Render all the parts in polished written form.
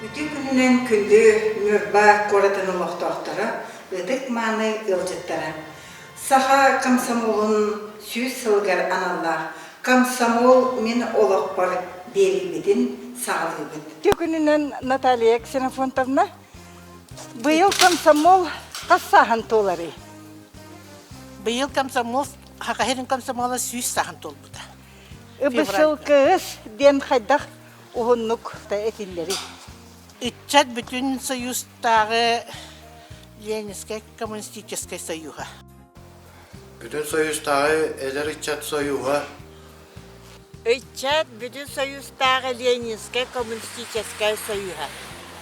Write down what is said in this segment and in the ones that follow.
Үтүө күнүнэн күндү Ньурба куоратын олохтоохторо, ытык-мааны ыалдьыттара! Саха комсомолун 100 сылыгар аналлаах «Комсомол мин олохпор» биэриибитин саҕалыыбыт. Үтүө күнүнэн Наталья Ксенофонтовна! Быйыл комсомол хас сааһын туоларый? Быйыл комсомол Саха сирин комсомола 100 сааһын туолбута. Ыбысылкыыс диэн хайдах уһуннук этиллэрий? Ыччат бүтүн Союзтааҕы Ленинскэй коммунистическай союһа. Бүтүн Союзтааҕы эдэр ыччат союһа. Ыччат Бүтүн Союзтааҕы Ленинскэй коммунистическай союһа.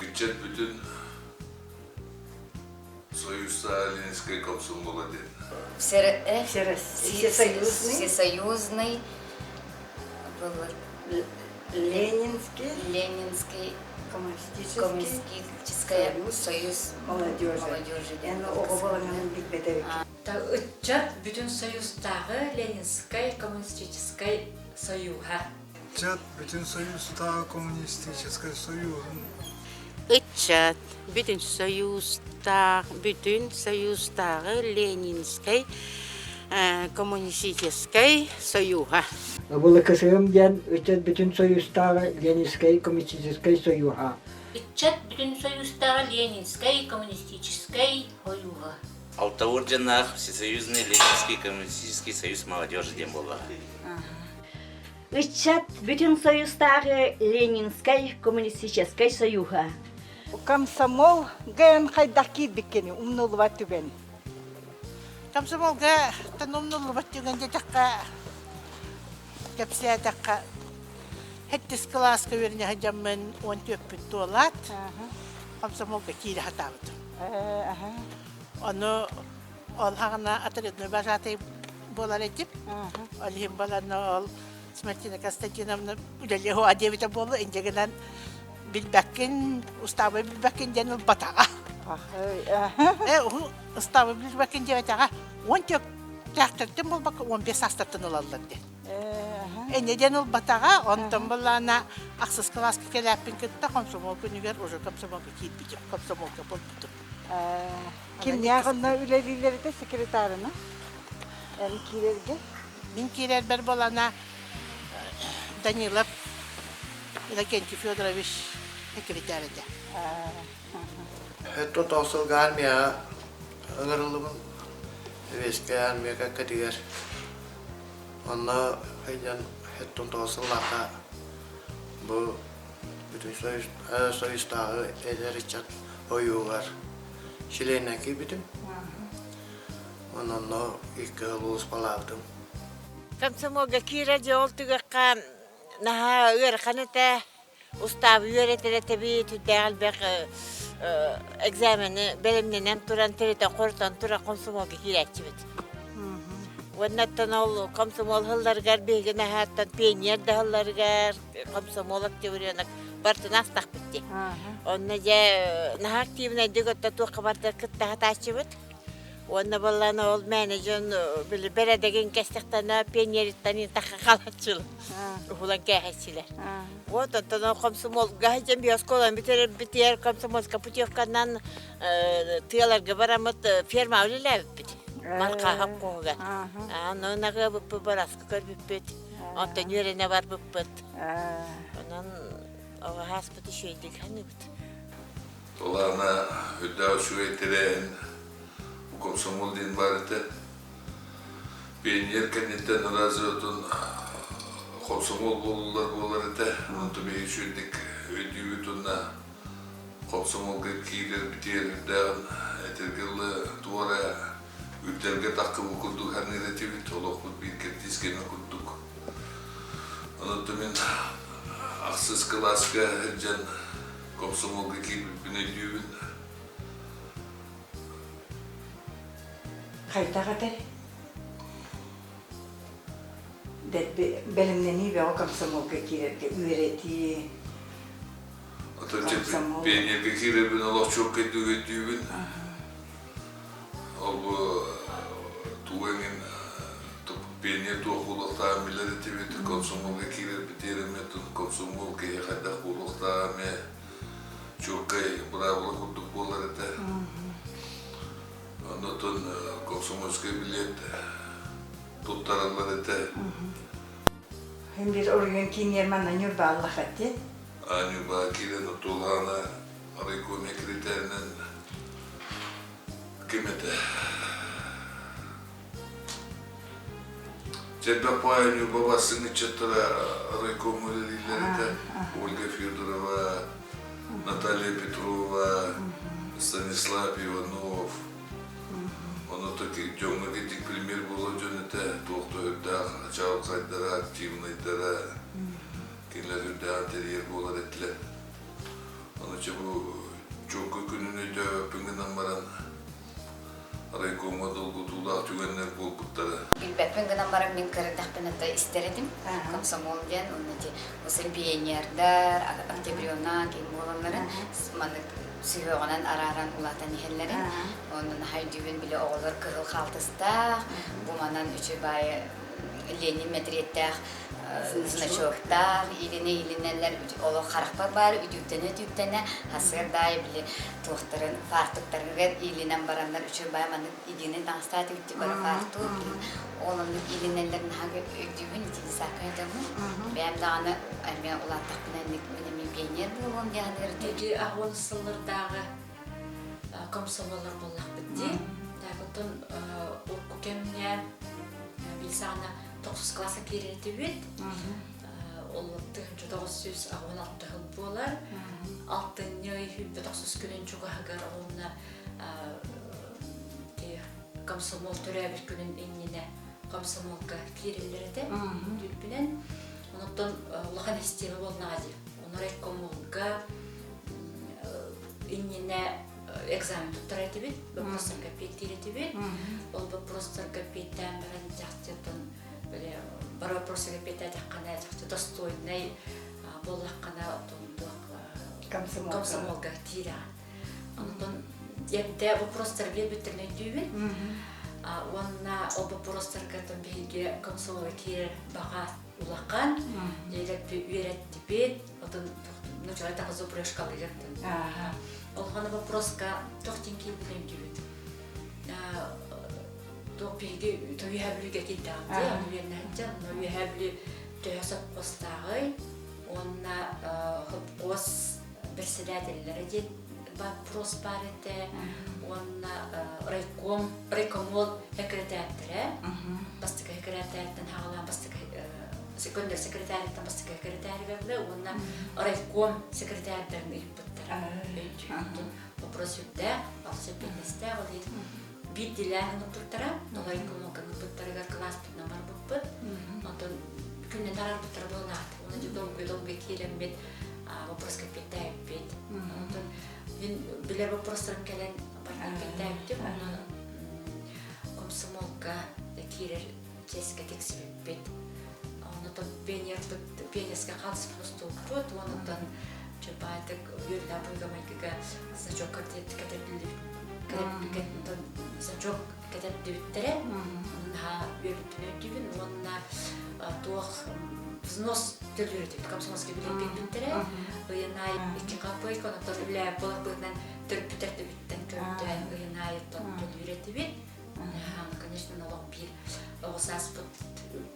Ыччат бүтүн Союзтааҕы Ленинскэй комсомола диэн. Всесоюзный. Всесоюзный был Ленинский. Ленинский коммунистический, коммунистический союз молодежи. молодежи. Эн оҕо буолаҥҥын билбэт Ыччат Бүтүн Союзтааҕы Ленинскэй коммунистическай союһа. Ыччат Бүтүн Союзтааҕы коммунистическай союһун Ыччат Бүтүн Союзтаах Бүтүн Союзтааҕы Ленинскэй коммунистическай союһа. Былыкысыым диэн Ыччат Бүтүн Союзтааҕы Ленинскэй коммунистическай союһа. Ыччат Бүтүн Союзтааҕы Ленинскэй коммунистическай союһа. Алта орденнаах Всесоюзный Ленинский коммунистический союз молодежи диэн буоллаҕа. Ыччат Бүтүн Союзтааҕы Ленинскэй коммунистическай союһа. Комсомол ГН хайдах киирбиккини умнуллубат түгэн. Комсомолга умнуллубат түгэн диэтэххэ, кэпсээтэххэ, сэттис кылааска үөрэнэ сылдьаммын 14-пүн туолаат, комсомолга киирэ сатаабытым. Ону ол хаҕына отрядной вожатый буолар этим. Ол иһин баланы ол Смертина Константиновна үлэлиэ уһуа диэбитэ буолла, инньэ гынан билбэккин, устаабы билбэккин диэн ылбатаҕа. Э, уһу устаабы билбэккин диэбэтэҕэ, 14-тээхтэртэн буолбакка 15 саастартан ылаллар диэн. Энньэ диэн ылбатаҕа, онтон былаана ахсыс кылааска кэлээппин кытта комсомол күнүгэр уже комсомолга киирбитим, комсомолга буолбутум. Кимнээх онно үлэлииллэр этэ секретарына? Эн киирэргэ? Мин киирэрбэр буолана Данилов Иннокентий Федорович секретарь этэ. Өттө тоҕус сылга армияҕа ыҥырыллыбын. Сэбиэскэй армия кэккэтигэр. Онно сылдьан 79 сыллаахха бу бүтүн Союзтааҕы эдэр ыччат ойуугар чилиэнинэн киирбитим. Онон икки сыл улууспалаабытым. Комсомолга киирэ дьэ ол түгэххэ наһаа ыарахан этэ. Устаабы үөрэтэр этэбит, үрдээх элбэх экзамены бэлэмнэнэн туран, тиритэн-хорутан туран комсомолга киирээччибит. Уоннаттан ол комсомол сылларыгар биһиги наһааттан пионер да сылларыгар комсомол октябренок барытын астахпыт дии. Онно дьэ наһаа активнайдык отто туохха барда кытта сатааччыбыт. Уонна баллаана ол мээнэ дьон били бэрэдэгин кэстэхтэнэ пионериттан тахха халаччылар уһулан кээһэччилэр. Вот оттон ол комсомолга дьэн би оскуоланы бүтэрэрбитигэр комсомольска путевканан тыаларга бараммыт ферма үлэлээбиппит. Мархаһап куһуга. Аны ынаҕыабыппыт, бараска көрбүппүт. Онтон үөрэнэ барбыппыт. Онон оҕо ааспыт үчүгэйдик саныыбыт. Толаана үрдээх үчүгэй тэрээһин комсомол диэн баар этэ. Пионер кэнниттэн разве комсомол буолуллар буолар этэ. Онтон биһиги үчүгэйдик өйдүүбүт уонна комсомолга киирэр битиэр үрдээҕин этэргэ дылы туох эрэ үрдэлгэ таххыбыт курдук саныыр этибит. Олохпут биир кэрдиис кэмэ курдук. Онон мин ахсыс кылааска сылдьан комсомолга киирбиппин өйдүүбүн. Хайдах этэй? Бэлэмнэнии бөҕө комсомолга киирэргэ үөрэтии. Оттон пионерга киирэрбин олох чуолкайдык өйдүүбүн. Ол бу тугу эҥин пионер туох буолуохтааҕын билэр этибит, комсомолга киирэрбит эмиэ комсомол киһи хайдах буолуохтааҕа эмиэ. Комсомольскай билиэт туттараллар этэ. Хин бир оройуон киинигэр манна Ньурбааллах эти. Ньурбаҕа киирэн оттуолаана райком секретарынан ким этэ? Чэрбэх баай Ньурба бастыҥ ыччаттара райком үлэлииллэр этэ. Ольга Федорова, Наталья Петрова, Станислав Иванов. Ону дьоҥҥо китик пример буолар дьон этэ, туох да үрдээх чаҕылхайдара, активнайдара, кинилэр үрдээҕин тэрийэр буолар этилэр. Ону чэ бу чуолкай күнүн өйдөөбөппүн гынан баран, райкомҥа долгутуулаах түгэннэр буолбуттара. Билбэппин гынан баран мин кырыдахпын это истэр этим. Комсомол диэн уонна ити осы пионердар, октябрёна ким буолалларын маннык сүһүөҕүнэн арааран улаатан иһэллэрин. Онон наһаа өйдүүбүн били оҕолор кыһыл хаалтыстаах, бу манан үчүгэй баайы Ленин мэтириэттээх значоктаах илини илинэллэр олох харахпар баар үтүктэнэ-үтүктэнэ хасыар даайы били туохтарын фартуктарыгар иилинэн бараннар үчүгэй баай маннык единый таҥастаах үтү бары фартук ол оннук иилинэллэр наһаа өйдүүбүн итини саакка өйдөммүн бэйэм даҕаны эмиэ улааттахпына инник мин эмиэ пионер буолуом диэн саныыр Ити аҕыс сыллардааҕы комсомоллор буоллахпыт дии. Так оттон урукку кэмҥэ биир саҕана тохсус класска киирэр этибит. Ол 1986 сыл буолар. Алтынньы ый 29 күнүн чугаһыгар уонна комсомол төрөөбүт күнүн иннинэ комсомолга киирэллэр этэ түүппүнэн. Онтон улахан система буоллаҕа дии. Онор райкомолга иннинэ экзамен туттарар этибит, вопростарга эппиэттиир этибит. Ол вопростарга эппиэттээн баран чахчытын бары вопростарга эппиэттээтэххинэ чахчы достойнай буоллаххына туох комсомолга киирэҕин. Онтон эрдэ вопростар биэрбиттэрин өйдүүбүн. Уонна ол вопростарга биһиги комсомолга киирэр баҕа улахан дьиэлэрби үөрэттибит отон нучара таха зубрежкалыгар Олхана вопроска туох дин киирбит өйдүүбүт туох биһиги үөһээ бүлүүгэ киирдэҕим дии ону үөрэнэһиччэ онно үөһээ бүлүү төһө сопхуостааҕый уонна сопхуос председателлэрэ диэн вопрос баар этэ уонна райком райкомол секретарьтара бастакы секретарьтан хаҕалаан бастакы секундер секретариттан бастакы секретарьыгар уонна райком секретарьдарын ыйыппыттара өйдүүбүн вопрос үрдээх алыс эппиэтинэстээх ол иһин биирдилээн ыҥырбыттара райкомолга ыҥырбыттарыгар кылааспытынан барбыппыт онтон күннэтэ араарбыттара буолан Оны дьэ долгуй-долгуй киирэммит вопроска эппиэттээбиппит. Онтон мин билэр вопростарым кэлэн баран эппиэттээбитим. Онон комсомолга киирэр чиэскэ тиксибиппит. Онтон пионербыт пионерскай хаалыспыт устубуппут. Онтон чапаатык үөрүүлээх быһыыга-майгыга значок кэтэрдиллибит значок кэтэрдибиттэрэ. Наһаа үөрбүппүн өйдүүбүн уонна туох взнос төлүүр этибит комсомольскай билиэт биэрбиттэрэ. Ыйын аайы икки копейка, онтон үлэ буоларбытынан төрөппүттэр төбүттэн көрдөөн ыйын аайыттан төлүүр этибит. Конечно, олох биир оҕо сааспыт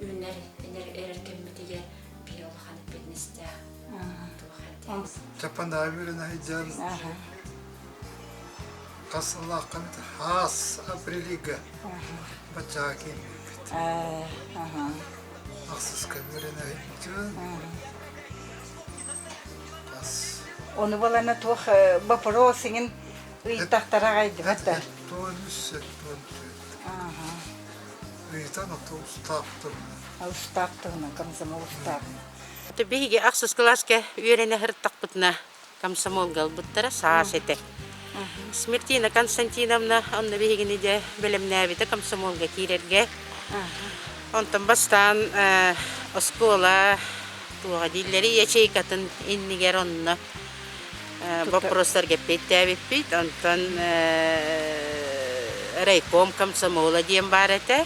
үүнэр эрэр кэммитигэр биир улахан эппиэтинэстээх туох этэ. Чаппандаҕа үөрэнэ сылдьан Хас сыллааххаммыт хаас апрелига баччаҕа киирбиппит. Ахсыска үөрэнэһиччин. Хас. Ону балана туох вопрос иҥин ыйытахтара аҕайдыбат да. Туон үс, туон түөрт. Ыйытан ото устаап туһунан. Устаап туһунан, комсомол устаап. Биһиги ахсыс кылааска үөрэнэ сырыттахпытына комсомолга ылбыттара саас этэ. Смертина Константиновна онно биһигини дьэ бэлэмнээбитэ комсомолга киирэргэ. Онтон бастаан оскуола туоҕа дииллэри ячейкатын иннигэр онно боппуруостарга эппиэттээбиппит. Онтон райком комсомола диэн баар этэ.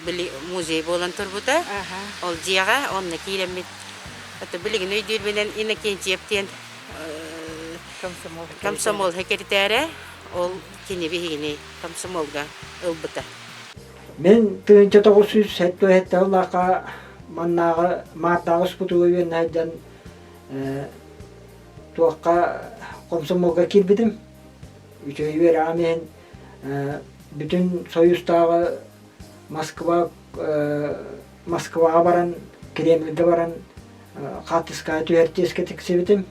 Били музей буолан турбута. Ол дьиэҕэ онно киирэммит Это билигин өйдүүрбүнэн Иннокентьев диэн комсомол секретарэ. Ол кини биһигини комсомолга ылбыта. Мин 1977 сыллаахха маннааҕы Маардааҕы спутуга үөннэ сылдьан туохха комсомолга киирбитим. Үчүгэй үөрэҕим иһин бүтүн Союзтааҕы Москва Москваҕа баран Кремльгэ баран хаартыскаҕа түһэр чиэскэ тиксибитим.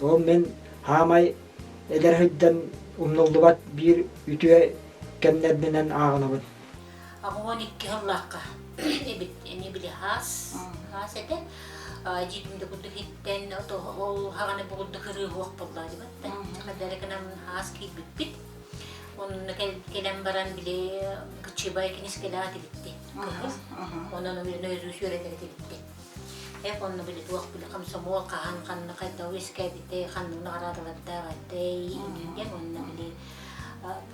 Ол мин хаамай эдэр сылдьан умнуллубат биир үтүө кэмнэрбинэн ааҕынабын. 12 сыллаахха эбит эмиэ били хаас хаас этэ дьиитимде курдук иттен ол хаҕаны бу курдук ырыыһуох буолла дибат хадары гынан хаас киирбиппит онно кэлэн баран били кычыбай кинискэлээх этибитти кыһыл онон нөйрүү сүөрэтэр этибитти Эх, онно били туох били комсомол хаһан ханна хайдах үөскээбитэй, ханнык наҕараадалардаах этэй диэн уонна били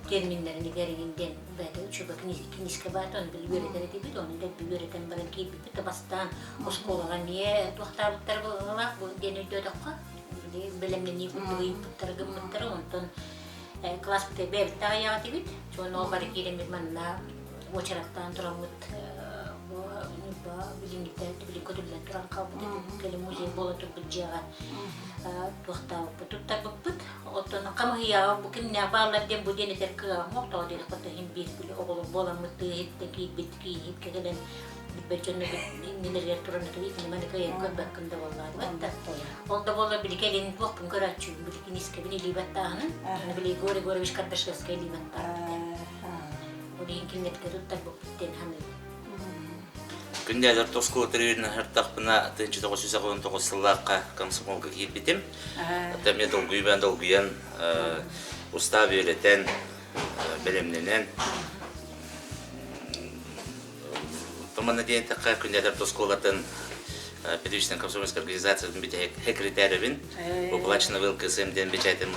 терминнэрин игэригин диэн бэйэтэ учуба киниискэ баата ону били үөрэтэр этибит, ону дэлби үөрэтэн баран киирбиппит да бастаан оскуолаҕа эмиэ туохтаабыттар быһыылаах бу диэн өйдөөтөххө били бэлэмнэнии курдук ыйыппыттара гыммыттара онтон класспыт бэйэбит аҕыйах этибит чуон ол бары киирэммит манна уочараттаан тураммыт бу Ньурба билиҥҥитэ билигин көтүллэн туран хаалбыт кэлин музей буола турбут дьиэҕэ туохтаабыппыт туттарбыппыт оттон хамыһыйаҕа бу кимнээх бааллар диэн бу диэн этэр кыаҕым суох тоҕо диэтэххэ иһин биир били оҕолор буоламмыт тыаһыттан киирбит кииһиккэ кэлэн билбэт дьонно иннилэригэр туран итини маны кыайан көрбөккүн да буоллаатыбат да ол да буоллар били кэлин туохпун көрөөччүбүн били кинискэбин илии баттааһынын били Егор Егорович Кардашевскай илии баттаабыт Ол иһин кинилэргэ туттарбыппыт диэн саныыбын. Күндэ оскуола төрүүрүн аһартахпына 1999 сыллаахха комсомолга киирбитим. Оттон эмиэ долгуйбан долгуйан устаап үөрэтэн, бэлэмнэнэн Туманна диэн эттэххэ, Күндэ оскуолатын первичной комсомольской организациятын секретаребин, уплачено ВЛКСМ диэн бэчээтим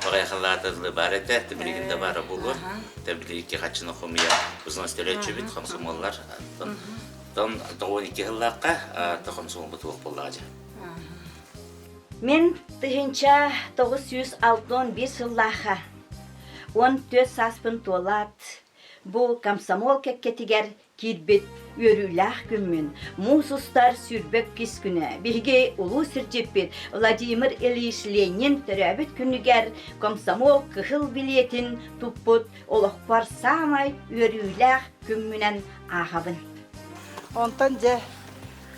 Баҕайахалаатылы баар этэ, билигин да баара буолуо. Били хаччыны хомуйа взнос төлөөччүбүт хомсомуоллар. Тон 92 сыллаахха хомсомуолбут туох буоллаҕа дьэ. Мин 1961 сыллаахха 14 сааспын туолаат, бу комсомол кэккэтигэр Киирбит үөрүүлээх күммүн муус устар 22 күнэ биһиги улуу сирдьиппит Владимир Ильич Ленин төрөөбүт күнүгэр комсомол кыһыл билиэтин туппут олохпор саамай үөрүүлээх күммүнэн ааҕабын. Онтон дьэ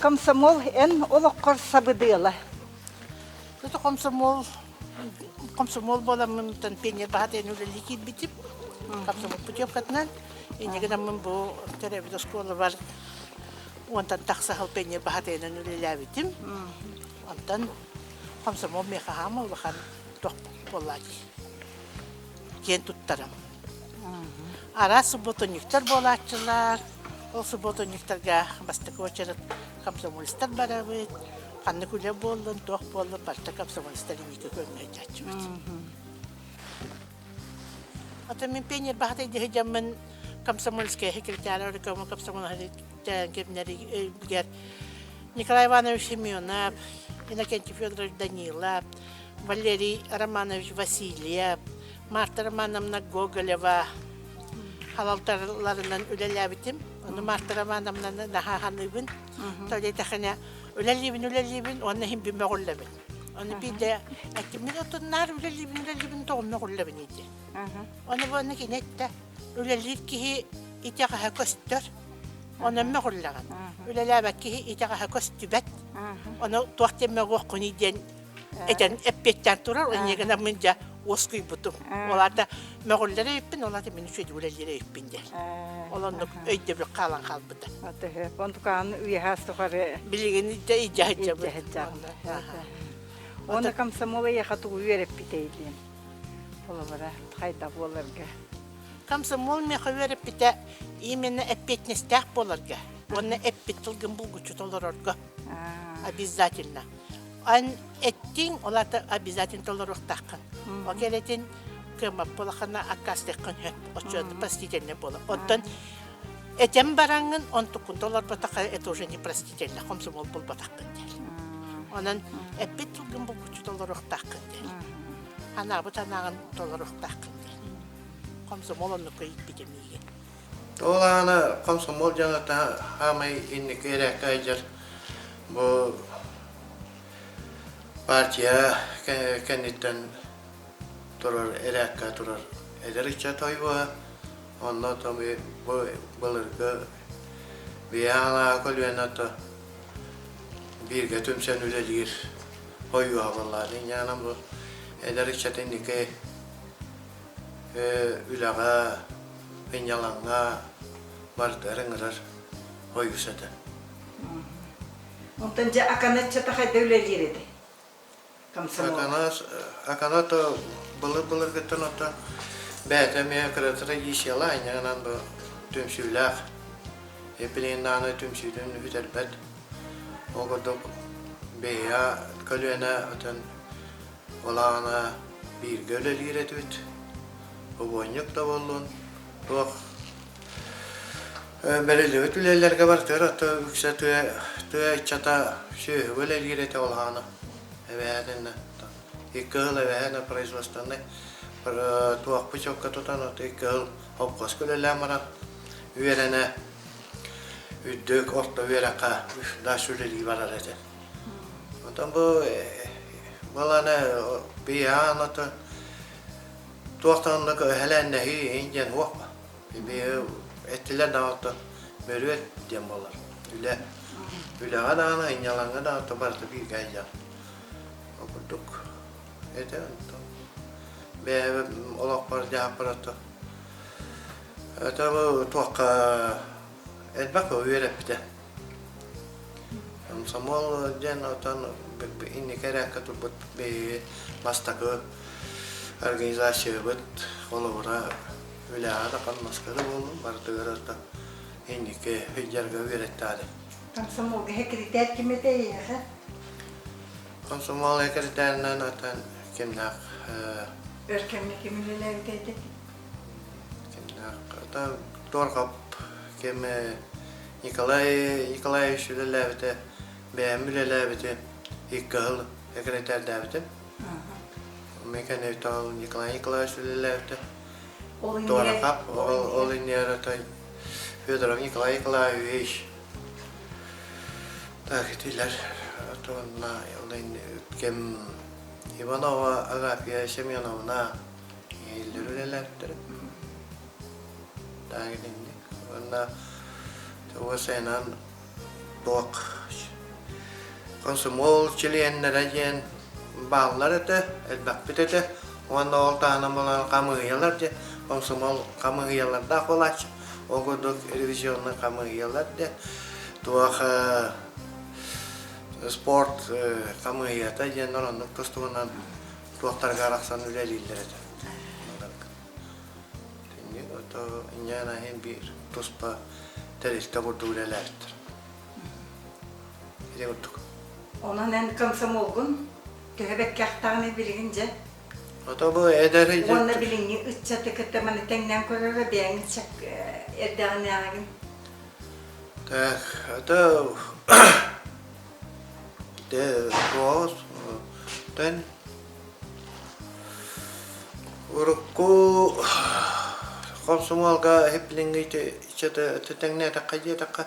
комсомол эн олоххор сабыдыала. Тото комсомол комсомол буоламмын пионер баһатыйан үлэлии киирбитим. Комсомол путевкатынан. Инньэ гынаммын бу төрөөбүт оскуолабар уонтан тахса сыл пионер баһатыйанан үлэлээбитим. Онтон комсомол миэхэ хаама улахан туох буолла дии. Киэн туттарым. Араас субботунньуктар буолааччылар. Ол субботунньуктарга бастакы уочарат комсомолецтар барабыт. Ханнык үлэ буоллун, туох буоллун, барыта комсомолецтар инники күөҥҥэ сылдьааччыбыт. Атын мин пионер баһатай дьаммын комсомольская секретарь оркому комсомол кэмнэригэр Николай Иванович Семенов, Иннокентий Федорович Данилов, Валерий Романович Васильев, Марта Романовна Гоголева халалтарыларынан үлэлээбитим. Ону Марта Романовнаны наһаа саныыбын. Тоҕо диэтэххинэ үлэлиибин үлэлиибин уонна иһин бин мөҕүллэбин. Ону биирдэ эттим мин отуннаар үлэлиибин үлэлиибин тоҕо мөҕүллэбин ити. Ону буонна кини эттэ үлэлиир киһи итэҕэһэ көстөр. Онон мөҕүллэҕин. Үлэлээбэт киһи итэҕэһэ көстүбэт. Ону туох диэн мөҕүөххүнүй диэн этэн эппиэттээн турар. Инньэ гынан мин дьэ уоскуйбутум. Ол аата мөҕүллэр эбиппин, ол аата мин үчүгэйдик үлэлиир эбиппин диэн. Ол оннук өйдөбүл хаалан хаалбыта. Онтукаан үйэһээс тухары билигин илдьэ сылдьабыт. Уонна комсомол эйиэхэ тугу үөрэппитэй диэн холобура хайдах буоларга? Комсомол миэхэ үөрэппитэ именно эппиэтинэстээх буоларга уонна эппит тылгын булгуччу толорорго обязательно. Эн эттиҥ, ол аата обязательно толоруохтааххын. Ол кэлэтин кыаммат буолаххына аккаастыаххын сөп, оччоҕо простительно буолар. Оттон этэн бараҥҥын онтуккун толорботоххо это уже непростительно, хомсомол булбатаххын диэн. Онон эппит тылгын булгуччу толоруохтааххын диэн. Анаабыт анааҕын толоруохтааххын диэн. Комсомол оннукка ииппитэ миигин. Ол аана комсомол дьоно хаамай инники эрээккэ айдьар бу партия кэнниттэн турар эрээккэ турар эдэр ыччат ойуоһа онно бу былыргы биһиэхэ көлүөнэ бииргэ түмсэн үлэлиир ойуоһа буоллаҕа. Инньэ бу эдэр ыччат инники үлэҕэ, сынньалаҥҥа барытыгар ыҥырар ойуус этэ. Онтон дьэ Акана ыччата хайда үлэлиир этэй? Комсомол. Акана, Акана то былыр-былыргыттан оттон бэйэтэ эмиэ кыратыра иисиэла инньэ бу түмсүүлээх эпилиэннааны түмсүүтүн бүтэрбэт. Ол курдук бэйэ көлүөнэ отон ол аана бииргэ үлэлиир этибит. Обуонньук да буоллун, туох бэриллибит үлэлэргэ барытыгар ото үксэ тыа тыа ыччата сүөһүгэ үлэлиир этэ ол аана эбэһээтиннэ икки ыһыл эбэһээнэ производственнай туохпут чокка тутан ото икки ыһыл холкуоска үлэлээн баран үөрэнэ үрдүк орто үөрэххэ дальше үлэлии барар этэ. Онтон бу баланы биһиэхэ ото туохтан оннук өһөлөөннөһүү иһин диэн уох эттилэр даҕаны бөрүөт диэн буолар. Үлэ. Үлэҕэ даҕаны, ынньалаҥҥа даҕаны барыта бииргэ сылдьар. Ол курдук этэ онтон бэйэбит олохпор дьаһаппар ото это туохха элбэх үөрэппитэ. Комсомол диэн отон инники эрээккэ турбут биһиги бастакы организациябыт холобура үлэҕэ да хамнаска да буоллун барытыгар орто инники сылдьарга үөрэттэҕэ. Комсомолга секретарь ким этэ эйиэхэ? Комсомол секретарынан отон кимнээх Өр кэмҥэ ким үлэлээбитэ этэ? Кимнээх отон Торҕап ким Николай Николаевич үлэлээбитэ, бэйэм үлэлээбитим, икки сыл секретардаабытым. Мин кэнниттэн Николай Николаевич үлэлээбитэ. Туорахап, ол иннигэр Федоров Николай Николаевич. Так, итилэр уонна ким Иванова Агафья Семеновна иһиллэр үлэлээбиттэрэ. Так итинник. Уонна уосайынан туох комсомол чилиэннэрэ диэн бааллар этэ, элбэхпит этэ. Уонна ол таһынан буолан хамыыһыйалар диэн комсомол хамыыһыйалардаах буолааччы. Ол курдук ревизионнай хамыыһыйалар диэн туох спорт хамыыһыйата диэн оннук тустугунан туохтарга арахсан үлэлииллэр этэ. Итинник ото инньээн иһин биир туспа тэрилтэ курдук үлэлээбиттэр. Ити курдук. Онон эн комсомолгун төһө бэккэхтэҕиний билигин дьэ? Ото бу эдэр Уонна билиҥҥи ыччаты кытта маны тэҥнээн көрөрө бэйэҥ ыччат эрдэҕинээҕигин? Так, это де тен Урукку комсомолга иһиплиҥҥи тэҥнээтэххэ диэтэххэ,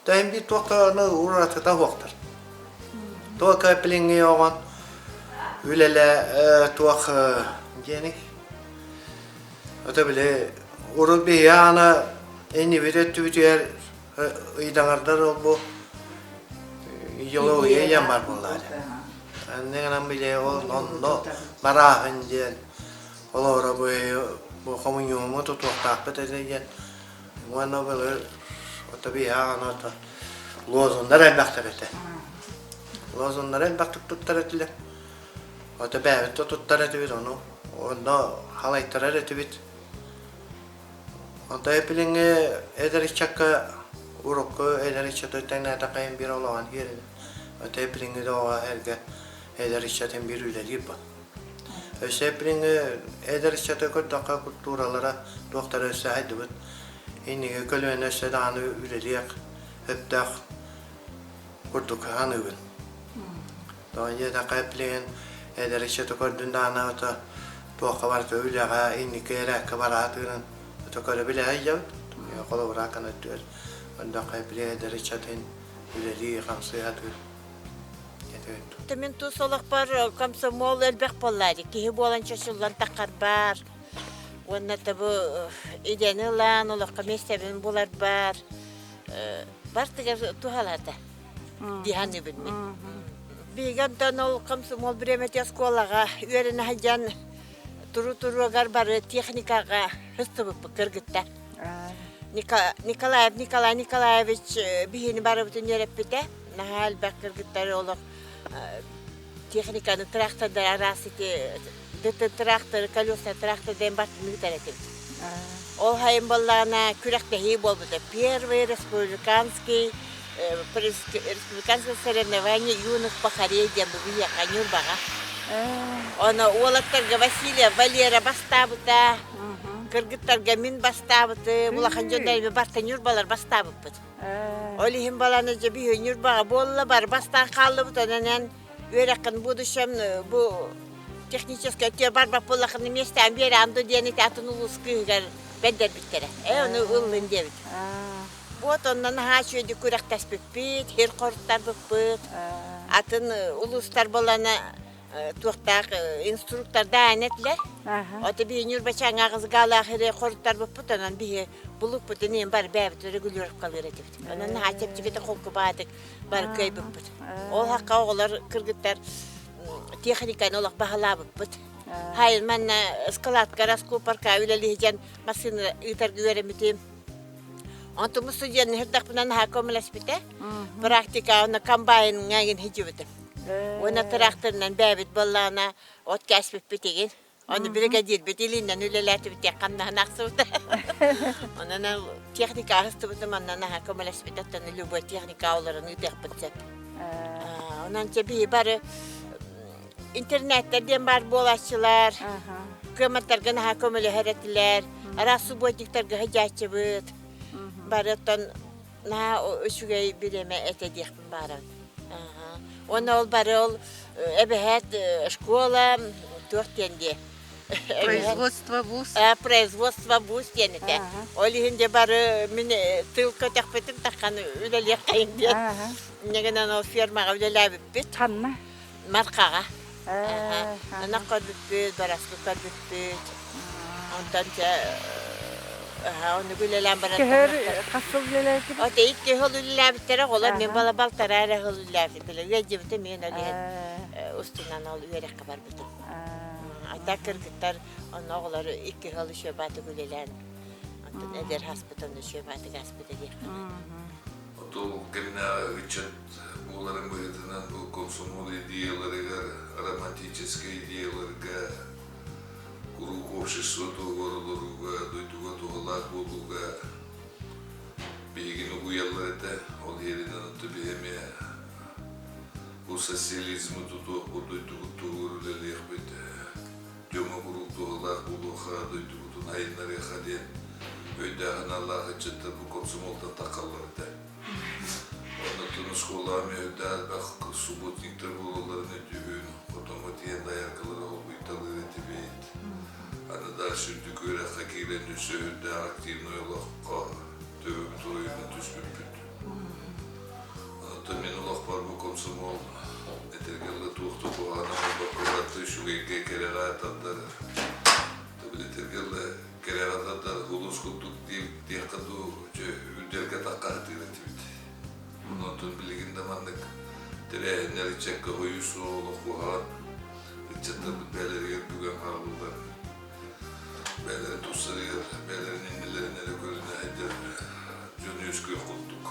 тэһин биир туохха аны уратыта суохтар. Туохха иплиҥҥи оҕон үлэлэ туох диэний? Ото били урут биһиги аана иннибит өттүбүтүгэр ыйдаҥардар ол бу идеология диэн бар буоллаҕа. Анны гынан били ол онно барааһын диэн олоро бу бу хомуньууму тутуохтаахпыт этэ диэн уонна былыр ото биһиэхэ ото лозуннар элбэхтэр этэ. Лозуннары элбэхтик туттар этилэр. Ото бэйэбит да туттар этибит ону онно халайтарар этибит. Онто билиҥҥи эдэр ыччакка урукку эдэр ыччаты тэҥнээтэххэ биир олоҕун киирэр. Ото билиҥҥи да оҕо эргэ эдэр ыччатын биир үлэлиир бу. Өссө билиҥҥи эдэр ыччаты көрдөххө культуралара туохтара өссө сайдыбыт. Инники көлүөнэ өссө даҕаны үлэлиэх өптөөх курдук саныыбын. Тоҕо диэтэххэ билигин эдэр ыччаты көрдүн даҕаны ото. Туохха барыта үлэҕэ, инники эрээккэ бараатыырын өтө көрө билэ сылдьабыт. Холобура өттүгэр ондоххо билиэдэр ыччатын үлэлии хамсыы сатыыр. Мин тус олохпор комсомол элбэх буоллари. Киһи буолан чочуллан таххарбар. Уонна табы идэни ылан олоххо миэстэбин буларбар. Бартыгар туһалата. Диһан үбүн Биһиги онтон ол комсомол бириэмэтэ оскуолаҕа үөрэнэ сылдьан туру-туругар бары техникаҕа сыстыбыппыт кыргыттар. Николаев Николай Николаевич биһини барыбытын үөрэппитэ. Наһаа элбэх кыргыттары олох техниканы трактордар араас ити тракторы колесный трактор диэн бартын ыытар этибит. Ол хайын буоллаҕына күрэхтэһии буолбута. Первый республиканский республиканское соревнование юных пахарей диэн бу биһиэхэ Ньурбаҕа. Ону уолаттарга Василия Валера бастаабыта, кыргыттарга мин бастаабытым, улахан дьон барта Ньурбалар бастаабыппыт. Ол иһин баланы дьэ биһи Ньурбаҕа буолла, бары бастаан хааллыбыт, онон үөрэххин будущем бу техническэй өттүгэр барбат буоллаххына миэстээн биэрэҕин дуо диэн ити атын улуус кыыһыгар бэрдэрбиттэрэ. Ээ ону ыллын диэбит. Вот онно наһаа үчүгэйдик күрэхтэспиппит, сир хоруттарбыппыт. Атын улуустар буолана туохтаах инструктордаан этилэр. Ото биһи Ньурбачааҥҥа аҕыс гаалаах ири хоруттарбыппыт, онон биһи булукпутун иһин бары бэйэбит регулировкалыыр этибит. Онон наһаа чэпчэкитик холкубаатык бары кыайбыппыт. Ол хакка оҕолор кыргыттар техниканы олох баһылаабыппыт. Хайын манна складка, раскупорка үлэлиһдьэн массыына ыытарга үөрэммитим. Онтум студент иһирдэхпинэ наһаа көмөлөспүтэ. Практика онно комбайнҥа игин хидьибитим. Уонна тракторынан бэйэбит буоллаҕына от кээспиппит игин. Ону биригэдьиирбит илиинэн үлэлээтибит диэн хамнаһын ахсыбыта. Онон техника аһыстыбытым онно наһаа көмөлөспүтэ. Оттон любой техника олорон ыытыахпын сөп. Онон чэ биһи бары интернеттэр диэн баар буолааччылар, кыаматтарга наһаа көмөлөһөр этилэр, араас субботниктарга сылдьааччыбыт. Бары оттон наһаа үчүгэй бириэмэ этэ диэхпин баарабын. Уонна ол бары ол эбэһээт школа туох диэн диэ Производство вуз. Производство вуз диэн этэ. Ол иһин дьэ бары мин тыл көтөхпүтүм таххан үлэлиэххэйин диэн. Инньэ гынан ол фермаҕа үлэлээбиппит. Ханна? Мархаҕа. Ынах көрбүппүт, бараскы көрбүппүт. Онтон дьэ оннук үлэлээн баран Көһөр хас сыл үлэлээтибит? Оте икки сыл үлэлээбиттэрэ, оҕолор мин бала балтараа эрэ сыл үлэлээбиттэр. Үөдьибитим мен ол иһин устунан ол үөрэххэ барбытым. Ата кыргыттар онно оҕолор икки сыл үчүгэй баатык үлэлээн онтон эдэр хаспыт онно үчүгэй баатык ааспыта диэххэ. Оту кэмнээҕи ыччат буоларын быһыытынан бу комсомол идеяларыгар, романтическай идеяларга куруук общество туһугар олорууга, дойдуга туһалаах буолууга биһигини угуйаллар этэ. Ол иһэринэн оттон биһи эмиэ бу социализмы тутуохпут, дойдубут туһугар үлэлиэхпит, дьоҥҥо куруук туһалаах буолуохха, дойдубутун айыннарыахха диэн өйдөөх-санаалаах ыччаттар бу комсомолтан таххаллар этэ. Оннуттан оскуолаҕа эмиэ үрдээх элбэх субботниктар буолалларын өйдүүбүн, хотоҥҥо тиийэн дояркалары холбуйталыыр этибит. Аны дальше үрдүк үөрэххэ киирэн өссө үрдээх активнай олоххо төбөбүт оройунан түспүппүт. Онтон мин олохпор бу комсомол этэргэ дылы туох да куһаҕаны оҥорбокко барыта үчүгэйгэ кэрэҕэ тардар этэргэ дылы кэрэҕэ тардар улуус курдук диэххэ дуу үрдэлгэ таххаһытыыр этибит. Онтон билигин да маннык тэрээһиннэр ыччакка хойуу суох олох куһаҕан ыччаттарбыт бэйэлэригэр бүгэн хааллылар. Бэйэлэрин тустарыгар, бэйэлэрин иннилэрин эрэ көрүнэ сылдьар дьон үөскүөх курдук.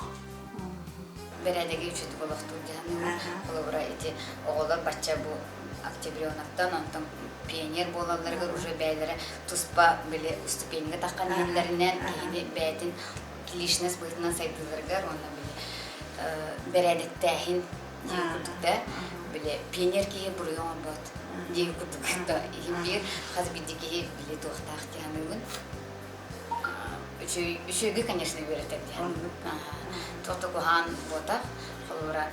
Бэрээдэги үчүгэй олохтуур дьаһаныылар. Холобура, ити оҕолор бачча бу октябренактан, онтон пионер буолалларыгар уже бэйэлэрэ туспа били ступеньга таххан иһэллэринэн киһини бэйэтин личность быһыытынан сайдыыларыгар уонна били бэрээдэктээһин диир курдук да били пионер киһи буруйу оҥорбот диир курдук да иһин биир хас биирдии киһи били туохтаах дии саныыбын үчүгэйгэ конечно үөрэтэр дии туох да куһаҕан буотах холобура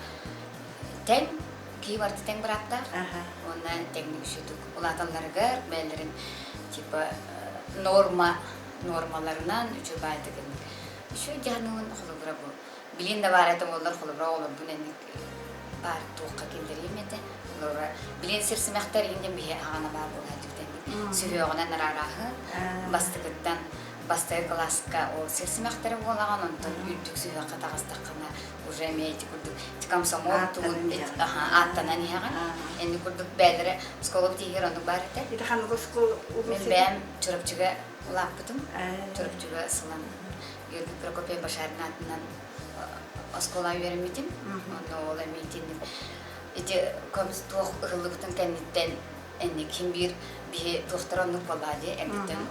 тэҥ. киһи барыта тэҥ бырааптаах уонна тэҥник үчүгдүк улааталларыгар бэйэлэрин типа норма нормаларынан үчүгэй баайдык үчүгэй дьаһаныгын холобура бу билин да баар этэ буоллар холобура олорбун энник баар туохха киллэриэм этэ холобура билин сир симэхтэр иһинэн биһи аҕана баар буолааччык тэнник сүһүөҕүнэн араарааһын бастакыттан бастакы кылааска ол сир симэхтэрэ буолаҕын онтон үрдүк сүһүөххэ таҕыстаххына уже эмиэ ити курдук комсомол тугун ааттанан иһэҕин энни курдук бээлэрэ оскуола тииһигэр оннук баар этэ ити ханнык оскуола мин бэйэм Чурапчыга улааппытым Чурапчыга сылан Георгий Прокопьев Башарин аатынан оскуола үөрэммитим онно ол эмиэ итинник ити туох ыһыллыбытын кэнниттэн энник ким биир биһи туохтара оннук буоллаа дии эрдэттэн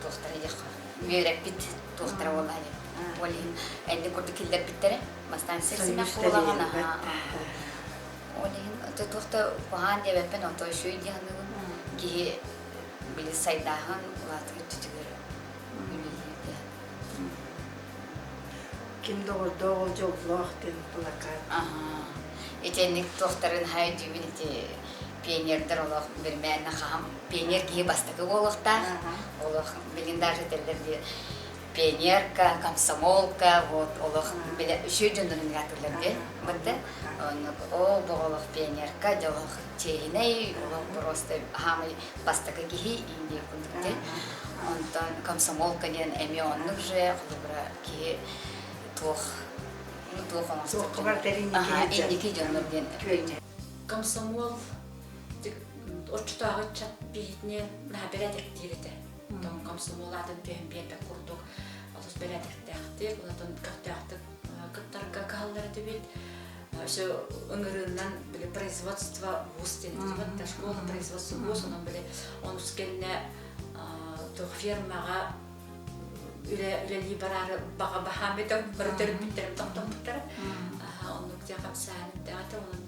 туохтара диэххэ үөрэппит туохтара буоллаа дии ол иһин энник курдук киллэрбиттэрэ бастаан сир симэх буолаҕын ол иһин туох да куһаан диэбэппин ото үчүгэй дии саныыбын киһи били сайдааһын улаатыы өттүтүгэр үлэлииргэ Ким доҕордоох ол дьоллоох диэн плакат. Итинник туохтарын хай дүүбүн ити пионердар олох бирмээннэ хаһам пионер киһи бастакы буолуохтаах олох билин даже этэллэр дии пионерка комсомолка вот олох биле үчүгэй дьоннорун аатыллар дии бытты оннук о бу олох пионерка дьолох чиэһинэй олох просто хаамай бастакы киһи индия курдук дии онтон комсомолка диэн эмиэ оннук же холобура киһи туох туох оҥостор инники дьоннор диэн комсомол оччотооҕу ыччат биһитинэн наһаа бэрээдэктиир этэ. Онтон комсомол аатын түһэн биэрбэт курдук олус бэрээдэктээхтик, онтон көхтөөхтүк кыттарга кыһаллар этибит. Өссө ыҥырыынан били производство вуз диэн этибит, школа производства вуз, онон били онус кэннэ туох фермаҕа үлэлии бараары баҕа баһаам этэ бары төрөппүттэрим тохтоппуттара. Оннук дьэ хамсаан этэ онон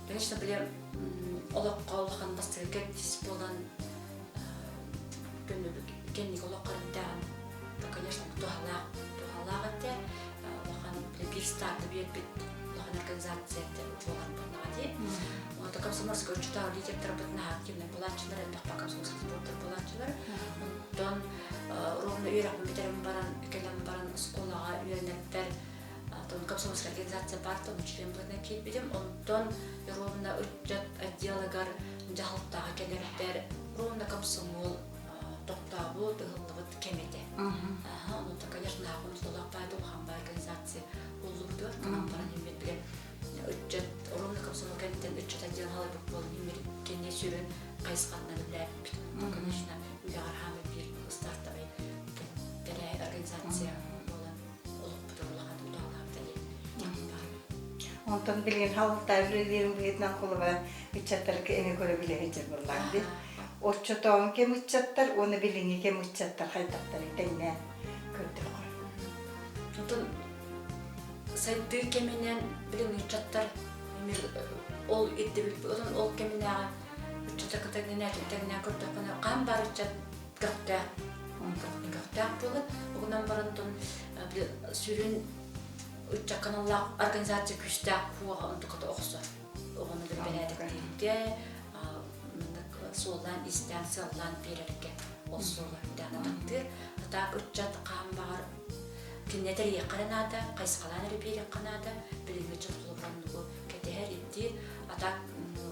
конечно били олоххо улахан бастакы кэрдиис буолан кэнники олоххо эрдээҕин конечно туһалаах туһалаах этэ улахан биир старты биэрбит улахан организация буолар буоллаҕа дии Онто комсомольскай учутаал лидердарбыт наһаа активнай буолааччылар элбэх комсомольскай спорттар буолааччылар онтон ровно үөрэхпин бүтэрэн баран кэлэн баран оскуолаҕа үөрэнэрбэр Онтон комсомольская организация партия член быһыытынан киирбитим. Онтон ровно ыччат отделыгар дьаһалтаҕа кэлэрбэр ровно комсомол тохтообут, ыһыллыбыт кэм этэ. Онон, конечно, наһаа баай улахан баай организация уллубутугар канан баран иммит биле ыччат ровно комсомол кэнниттэн ыччат отдел халайбыт буолан иммит кэнне сүрүн хайысханнан үлээппит. Конечно, үлэҕэр хаамы биир стартовый организация буолан Онтон билигин халыктаах үлэлиирин быһыытынан холобура ыччаттарга эмиэ көрө билэ сылдьар буоллаҕым дии. Оччотооҕу кэм ыччаттар уонна билиҥҥи кэм ыччаттар хайдахтарый тэҥнээн көрдөххө. Онтон сайдыы кэминэн билиҥҥи ыччаттар ол ирдэбил ол кэминээҕи ыччаттар кытта тэҥнээн көрдөххүнэ хаһан баар ыччат көхтөөх көхтөөх буолар. Угунан баран сүрүн ыччакка организация күүстээх куоҕа онтуката охсор. Оҕону бэрээдэктииргэ, суоллаан, истээн, сыаллаан биэрэргэ ол суола үрдээн атахтыыр. Атаак ыччат хаан баҕар кинини тэрийиэххэ эрэ наада, хайысхалаан эрэ биэриэххэ наада. Билиҥҥи ыччат холобура оннугу кэтэһэр, ирдиир. Атаак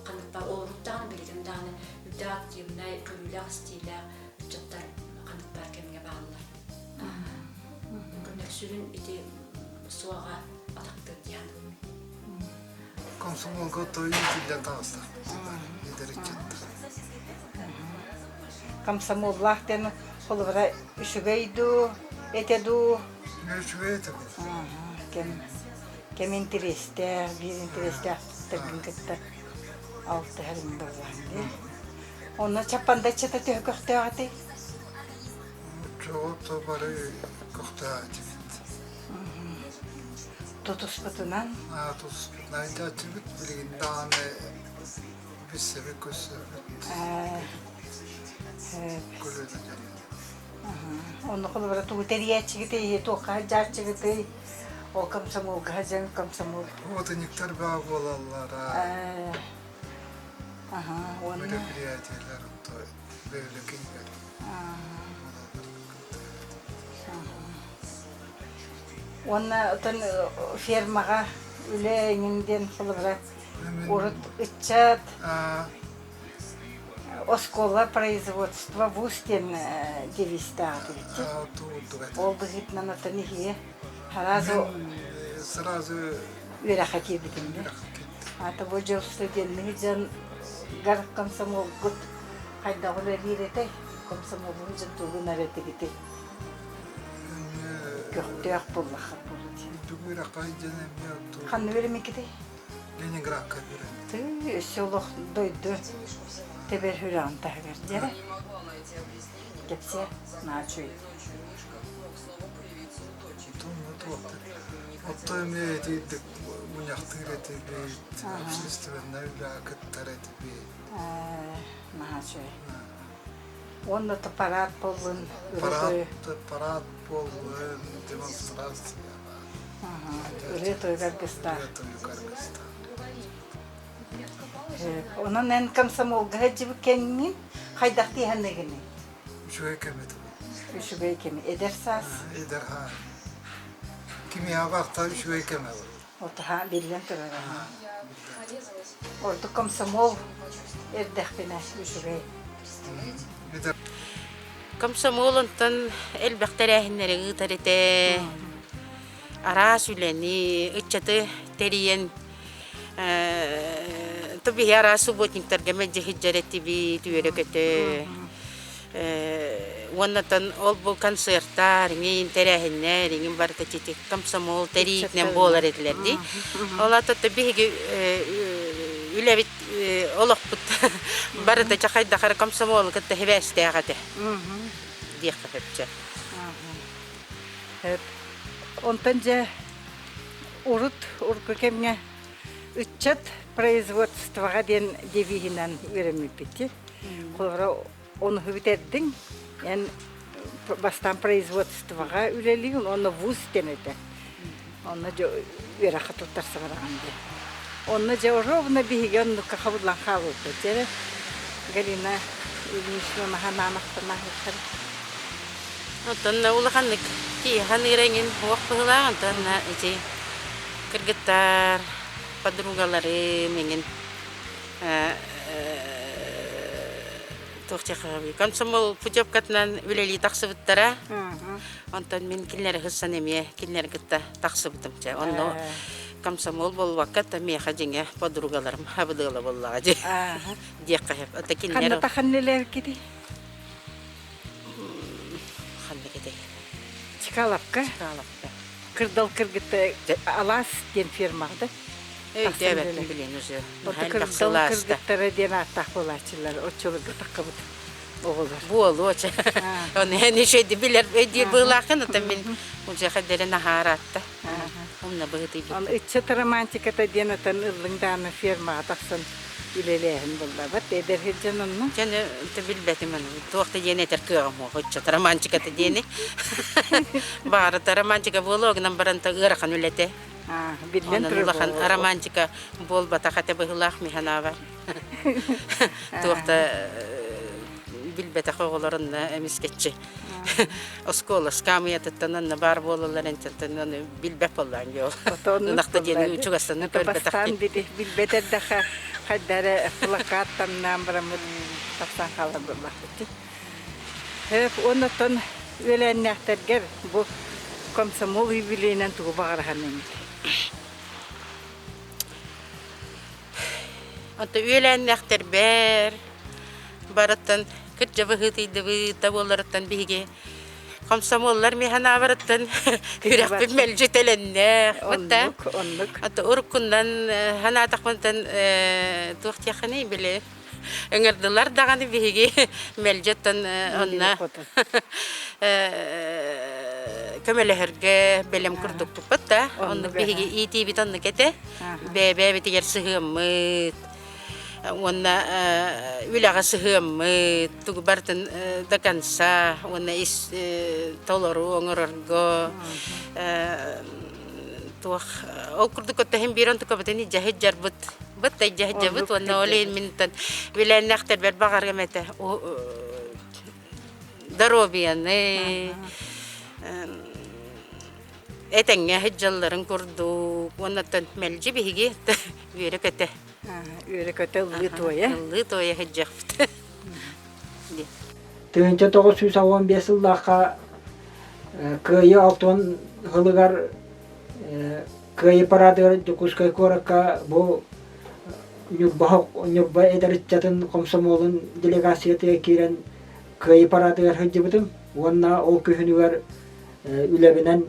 ханнык баар олорут даҕаны, билигин даҕаны үрдээх активнай, көрүүлээх-истиилээх ыччаттар ханнык баар кэмҥэ бааллар. Күннэр сүрүн ити суоҕа атахтыыр диэн. Комсомолга той иитиллэн таҕыстахпыт эдэр ыччаттар. Комсомоллаах диэн холобура үчүгэй дуу, этэ дуу? Үчүгэй этэ. Кэм кэм интэриэстээх, биир интэриэстээхтэргин кытта алтыһарым буоллаҕын дии. Онно Чаппанда ыччата төһө көхтөөх этэй? Чоҕото бары көхтөөх этибит. Тутуспутунан? Аа, тутуспутунан иитээччибит. Билигин даҕаны билсэбит, көрсөбүт. Көлүөнэ дьон. Онно холобура тугу тэрийээччигитий, туохха сылдьааччыгытый? Ол комсомолга дьэн комсомол. Уотунньуктар баа буолаллара. Аха, уонна Мероприятиелар бөөлөкүнгэр. Уонна отон фермаҕа үлэ эҥин диэн холобура урут ыччат оскуола производство вуз диэн девизтээх этибит. Ол быһыытынан отон иһиэ сразу сразу үөрэххэ киирбитим Ата бу дьыл студенныгы дьон гар комсомолгут хайдах үлэлиир этэй? Комсомолун дьон тугун эрэ этигитий? Көхтөөх буоллахха буолуо. Ханна үөрэммиккитий? Ленинградка үөрэн. Тыы, өссө олох дойду тэбэр сүрэҕин таһыгар дьэрэ. Кэпсээ, наачуй. Отто эмиэ итирдик мунньахтыыр этибит, общественнай үлэҕэ кыттар этибит. Наһаа үчүгэй. Уонна то парад буоллун, Парад, парад буоллун, демонстрация. Ырыа тойук аргыстаах. Ырыа тойук аргыстаах. Онон эн комсомолга сылдьыбыт кэмҥин хайдах тиэхэннэгиний? Үчүгэй кэм этэ. Үчүгэй кэм. Эдэр саас? Эдэр саас. Кимиэхэ барта үчүгэй кэм эбит. Отаха биллэн турар. Ордук комсомол эрдэхпинэ үчүгэй. Комсомол онтон элбэх тэрээһиннэри ыытар этэ. Араас үлэни, ыччаты тэрийэн биһи араас субботниктарга мэлдьи сылдьар этибит, үөрэ-көтө. Уоннатан ол бу концертар, иҥин тэрээһиннэр, иҥин барыта тити комсомол тэриитинэн буолар этилэр дии. Ол ата биһиги үлэбит олохпут барыта чахайдахара комсомолу кытта хибээстээх этэ диэххэ сөпчө. Онтон дьэ урут урукку кэмҥэ ыччат производствоҕа диэн девиһинэн үөрэммиппит. Холобура ону бүтэрдиҥ, эн бастаан производствоҕа үлэлиигин уонна вуз диэн этэ. Онно дьэ үөрэххэ туттарса бараҕын диэн. Онно дьэ ровно биһиги оннукка хабыллан хаалбыппыт. Дьэ Галина Ильинична наһаа Оттон улаханнык киһи ыраҥын уох быһылаах, онтон ити кыргыттар, подругаларым эҥин туох диэххэ комсомол путевкатынан үлэлии тахсыбыттара. Онтон мин кинилэри сыссан эмиэ кинилэри кытта тахсыбытым. Чэ, онно комсомол буолбакка, та миэхэ дьиҥэ подругаларым хабыдыала буоллаҕа дии диэххэ сөп. Ата кинилэр Ханна таханнылар кити? Ханна китэй? Чкаловка. Чкаловка. Кырдал кыргытта алаас диэн фермаҕа да. Өйдөөбөппүн билин уже. Кырдал кыргыттара диэн ааттаах буолааччылар оччолорго таххабыт оҕолор. Буолуо чэ. Оны эн ишейди билер өйдиир быылаахын ата мин уже хадерин аһаараатта. Умна быһытыйбыт. Он ыччат романтиката диэн атан ыллыҥ дааны фермаҕа тахсан үлэлээһин буллабат. Эдэр сылдьан онно. Дьэ, билбэтим аны. Туох да диэн этэр кыаҕым суох ыччат романтиката диэни. Баарыта романтика буолуо гынан баран та ыарахан үлэтэ. Биллэн Онон улахан романтика буолбатах этэ быһыылаах миһанаабар. Туох да билбэтэх оҕолор онно эмискэччи оскуола скамьятыттан онно баар буолаллар энчэнтэн ону билбэт буоллаан дьол. Ынахта диэн чугастан көрбөтөх. Бастаан билбэт эрдэххэ хайда эрэ плакат тамнаан бараммыт тахсан хаалар буоллахпыт. Оннуттан үөлээннээхтэргэр бу комсомол юбилейынан тугу баҕараһан эмит? Онто үөлээннээхтэрбэр барыттан кырдьа быһыытыйдыбыт да буоларыттан биһиги комсомоллар миэхэ үрэхпит мэлдьи тэлэннээх оннук оннук ата уруккунан ханаатахпынтан туох диэххиний били ыҥырдылар даҕаны биһиги мэлдьи оттон онно көмөлөһөргө бэлэм курдукпут да оннук биһиги иитиибит оннук этэ бэйэ-бэйэбитигэр сыһыаммыт уонна үлэҕэ сыһыаммыт тугу барытын до конца уонна ис толору оҥорорго. Туох ол курдук өттөһүн биир онтукабытын илдьэһит дьарбыт быт илдьэһит уонна ол иһин минтан билээннэхтэрбэр баҕарыам этэ доруобуйаны этэҥҥэ сылдьалларын курдук уоннаттан мэлдьи биһиги үөрэ-көтө үөрэ-көтө ыллыы-туойа ыллыы-туойа сылдьыахпыт 1995 сыллаахха Кыайыы алтан сылыгар Кыайыы параадыгар Дьокуускай куоракка бу Ньурба, Ньурба эдэр ыччатын комсомолун делегациятыгар киирэн Кыайыы параадыгар сылдьыбытым уонна ол күһүнүгэр үлэбинэн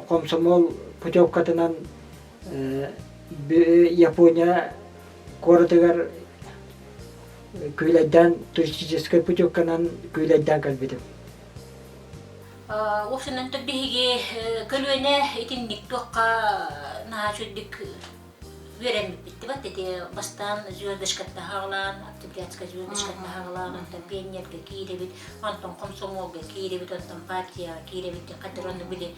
комсомол путевкатынан Япония куоратыгар күүлэйдээн туристическай путевканан күүлэйдээн кэлбитим. Уопсайынан биһиги көлүөнэ итинник туохха наһаа үчүгдүк үөрэммиппит ити бастаан звездочкаттан хаалаан октябрятская звездочкаттан хаалаан онтон пионерга киирэбит онтон комсомолга киирэбит онтон партияҕа киирэбит хадыр онно били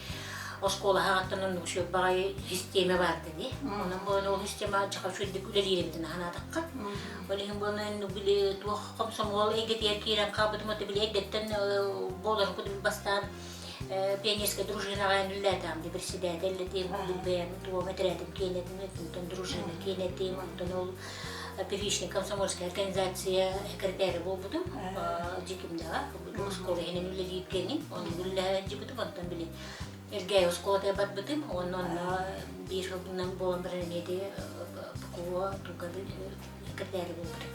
оскуола хаҕаттан оннук үчүгэй баҕайы систиэмэ баарда дии онон буолан ол система чаха үчүгэйдик үлэлиир эбитин санаатахха ол иһин буолан били туох комсомол эйгэтигэр киирэн хаалбытым это били эрдэттэн буоларын курдук бастаан пионерскай дружинаҕа үлэлээтэҕим ди председатель этим бэйэм туом этэрээтим киэнэтим онтон дружина киэнэтим онтон ол первичный комсомольская организация секретаря буолбутум Дьикимдэҕэ оскуола иһинэн үлэлиир кэҥин ону үлэлээбитим онтон били Элгээйи оскуолатыгар барбытым уонна онно биир сылынан буолан баран эмиэ ПКО туга секретарь буолбутум.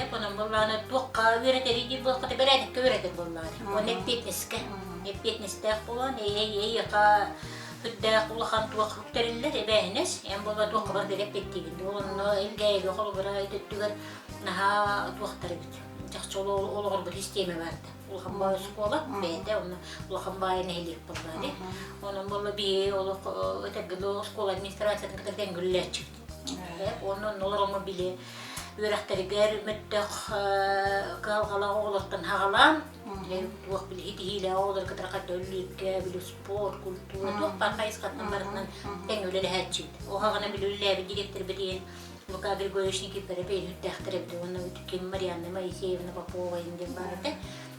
Эп онон буоллаҕына туохха үөрэтэрий диир буоллахха бэрээдэккэ үөрэтэр буоллаҕына. Уонна эппиэтинэскэ. Эппиэтинэстээх буолан эйиэхэ үрдээх улахан туох үктэриллэр эбээһинэс. Эн буолла туохха барытыгар эппиэттиигин. Онно Элгээйигэ холобура өттүгэр наһаа туохтар эбит. Чахчы олоҕорбут систиэмэ баарда. Улахан баай оскуола бэйэтэ онно улахан баай нэһилиэк буолла дии. Онон буолла биһи олох этэргэ дылы оскуола администрациятын кытары тэҥҥэ үлэлээччибит. Уонна онно олороҥҥо били үөрэхтэригэр мөлтөх кыһалҕалаах оҕолортон хаҕалаан туох били итиһиилээх оҕолору кытары хайда үллүүргэ били спорт, культура туох баар хайысхатынан барытынан тэҥҥэ үлэлэһээччибит. Ол хаҕана били үлэлээбит директорбит иһин Лука Григорьевич Никифоров өйүүрдээхтэр эбит уонна ким Марианна Моисеевна Попова диэн баар этэ.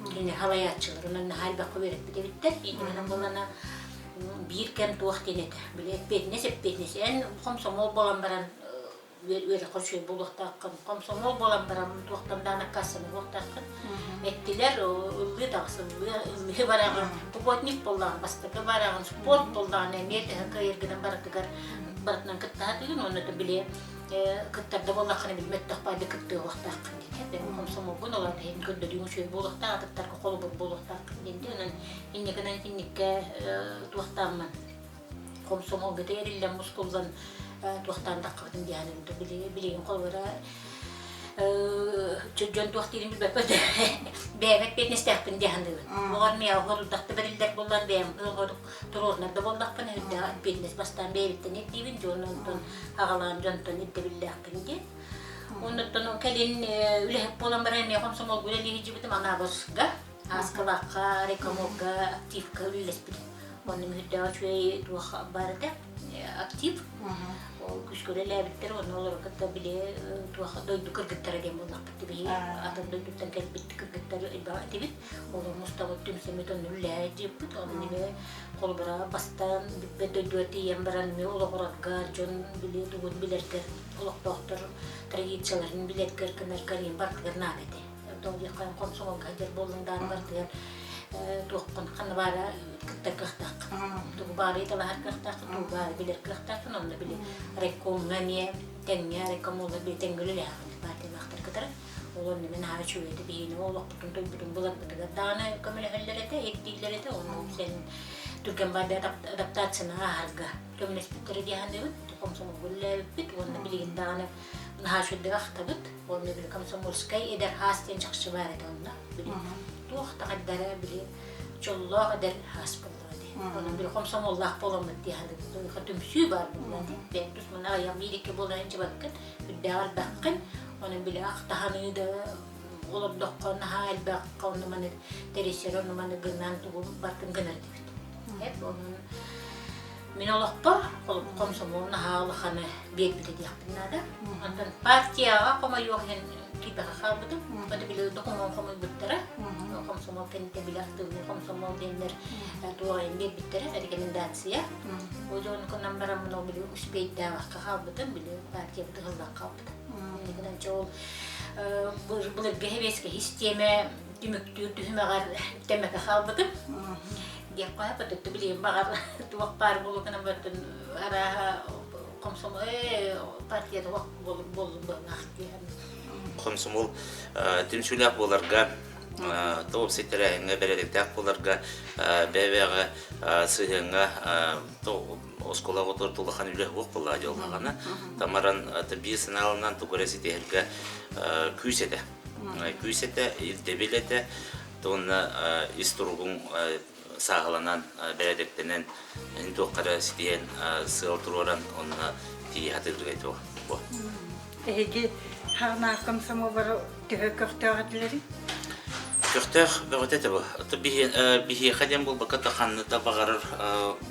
Кини халайааччылар онон наһаа элбэххэ үөрэппит эбиттэр. Иннинэн буолана биир кэм туох диэн этэ. Били эппиэтинэс эппиэтинэс. Эн хомсомуол буолан баран үөрэххэ үчүгэй буолуохтааххын. Хомсомуол буолан баран туохтан даҕаны аккаастаныахтааххын. Эттилэр ыллыы таҕыс ыллыы ыллыы бараҕын. Субботник буоллаҕын бастакы бараҕын спорт буоллаҕына эмиэ төһө кыайаргынан барытыгар барытынан кыттаһатыгын уонна да били кыттарда буоллаххына билбэттэх баайды кыттыахтааххын диэн. Бэйэм хомсомолгун олор иһин көрдөрүүҥ үчүгэй буолуохтаах атыттарга холобур буолуохтааххын диэн онон инникинэн итинниккэ туохтааммын комсомолга эриллэн мускуллан туохтаан таххабытын диэханын билигин холобура дьон туох диирин билбэппин бэйэм эппиэтинэстээхпин диэханыыбын оҕор миэхэ хорудахта бэриллэр буоллан бэйэм туруорунар да буоллахпына үрдээх эппиэтинэс бастаан бэйэбиттэн ирдиибин дьон онтон аҕалаан дьонтон ирдэбиллээхпин диэн оннуттан кэлин үлэһит буолан баран эмиэ комсомолга үлэлии сылдьыбытым Анаабырга Ааскалаахха, рекомолга, активка үлэлэспитим. Онно мүһүрдээх үчүгэй туох баар этэ, актив. Ол күүскэ үлэлээбиттэр, онно олору кытта били туох дойду кыргыттара диэн буоллахпыт биһиги атын дойдуттан кэлбит кыргыттар элбэх этибит. Олор мустабыт түмсэммит онно үлэлэһэ дьиэппит. Онно эмиэ холобура бастаан бүппэт дойдуга тиийэн баран эмиэ олоҕурарга дьон били тугун билэргэр олохтоохтор традицияларын билэргэр гынаргар ийэм барытыгар наада этэ. Долгуйхан комсомолга сылдьар буоллуҥ даҕаны барытыгар туоххун ханна баара кыттар кыахтааххын. Тугу баары талаһар кыахтааххын, тугу баары билэр кыахтааххын, онно били райкомҥа эмиэ тэҥҥэ райкомоллар били тэҥҥэ үлэлээххин партиялаахтар кытары. Ол онно мин наһаа үчүгэй этэ биһигини олохпутун тойбутун буларбытыгар даҕаны көмөлөһөллөр этэ, ирдииллэр этэ. Онно сен түргэн баарды адаптацияны ааһарга көмөлөспүттэрэ дии саныыбын. Комсомолга үлэлээбиппит уонна билигин даҕаны наһаа үчүгэйдик ахтабыт. Уонна били комсомольскай эдэр хаас диэн чахчы баар этэ онно. Били туох да хайдара били дьоллоох эдэр хаас буолла дии. Онон били комсомоллаах буоламмыт дии саныыбын. Түмсүү баар буолла дии. Бэйэм тус мына аҕыйах биир-икки буолан илдьибэккин, үрдээҕэр элбэххин. Онон били ахтаһаныы да олордоххо наһаа элбэх онну маны тэрийсэр, онну маны гынан тугу бартын гынар этибит. Эп онон. Мин олохпор комсомол наһаа улаханы биэрбитэ диэхпин наада. Онтон партияҕа хомойуох иһин киирбэхэ хаалбытым. Ону били докумуон хомуйбуттара. Комсомол кэннитэ били актыыбынай комсомол диэннэр туох биэрбиттэрэ, рекомендация. Ол дьон кынан бараммын ол били успейдаабакка хаалбытым, били партиябыт ыһыллан хаалбыта. Инникинэн чэ ол былыргы сэбиэскэй систиэмэ түмүктүүр түһүмэҕэр тэмэкэ хаалбытым. Диэххэ сөп, билигин баҕар туох баар буолуо бартын арааһа комсомол партията буоллун быһыылаах диэн. Комсомол түмсүүлээх буоларга, топ тэрээһиҥҥэ бэрээдэктээх буоларга, бэйэ-бэйэҕэ сыһыаҥҥа оскуола оҕотугар улахан үлэ суох буоллаҕа дьоллоҕуна. Тамаран биир санааланан тугу эрэ ситиһэргэ күүс этэ. Күүс этэ, ирдэбил этэ, уонна ис туругуҥ сааһыланан, бэрээдэктэнэн, эн туохха эрэ ситиһэн сыал туруоран, онно тиийэ сатыыргай туох бу. Эһиги хаҕнаах комсомоллары төһө көхтөөх этилэрий? Көхтөөх бөҕөтө этэ бу. Биһиэхэ диэн буолбакка да ханна да баҕарар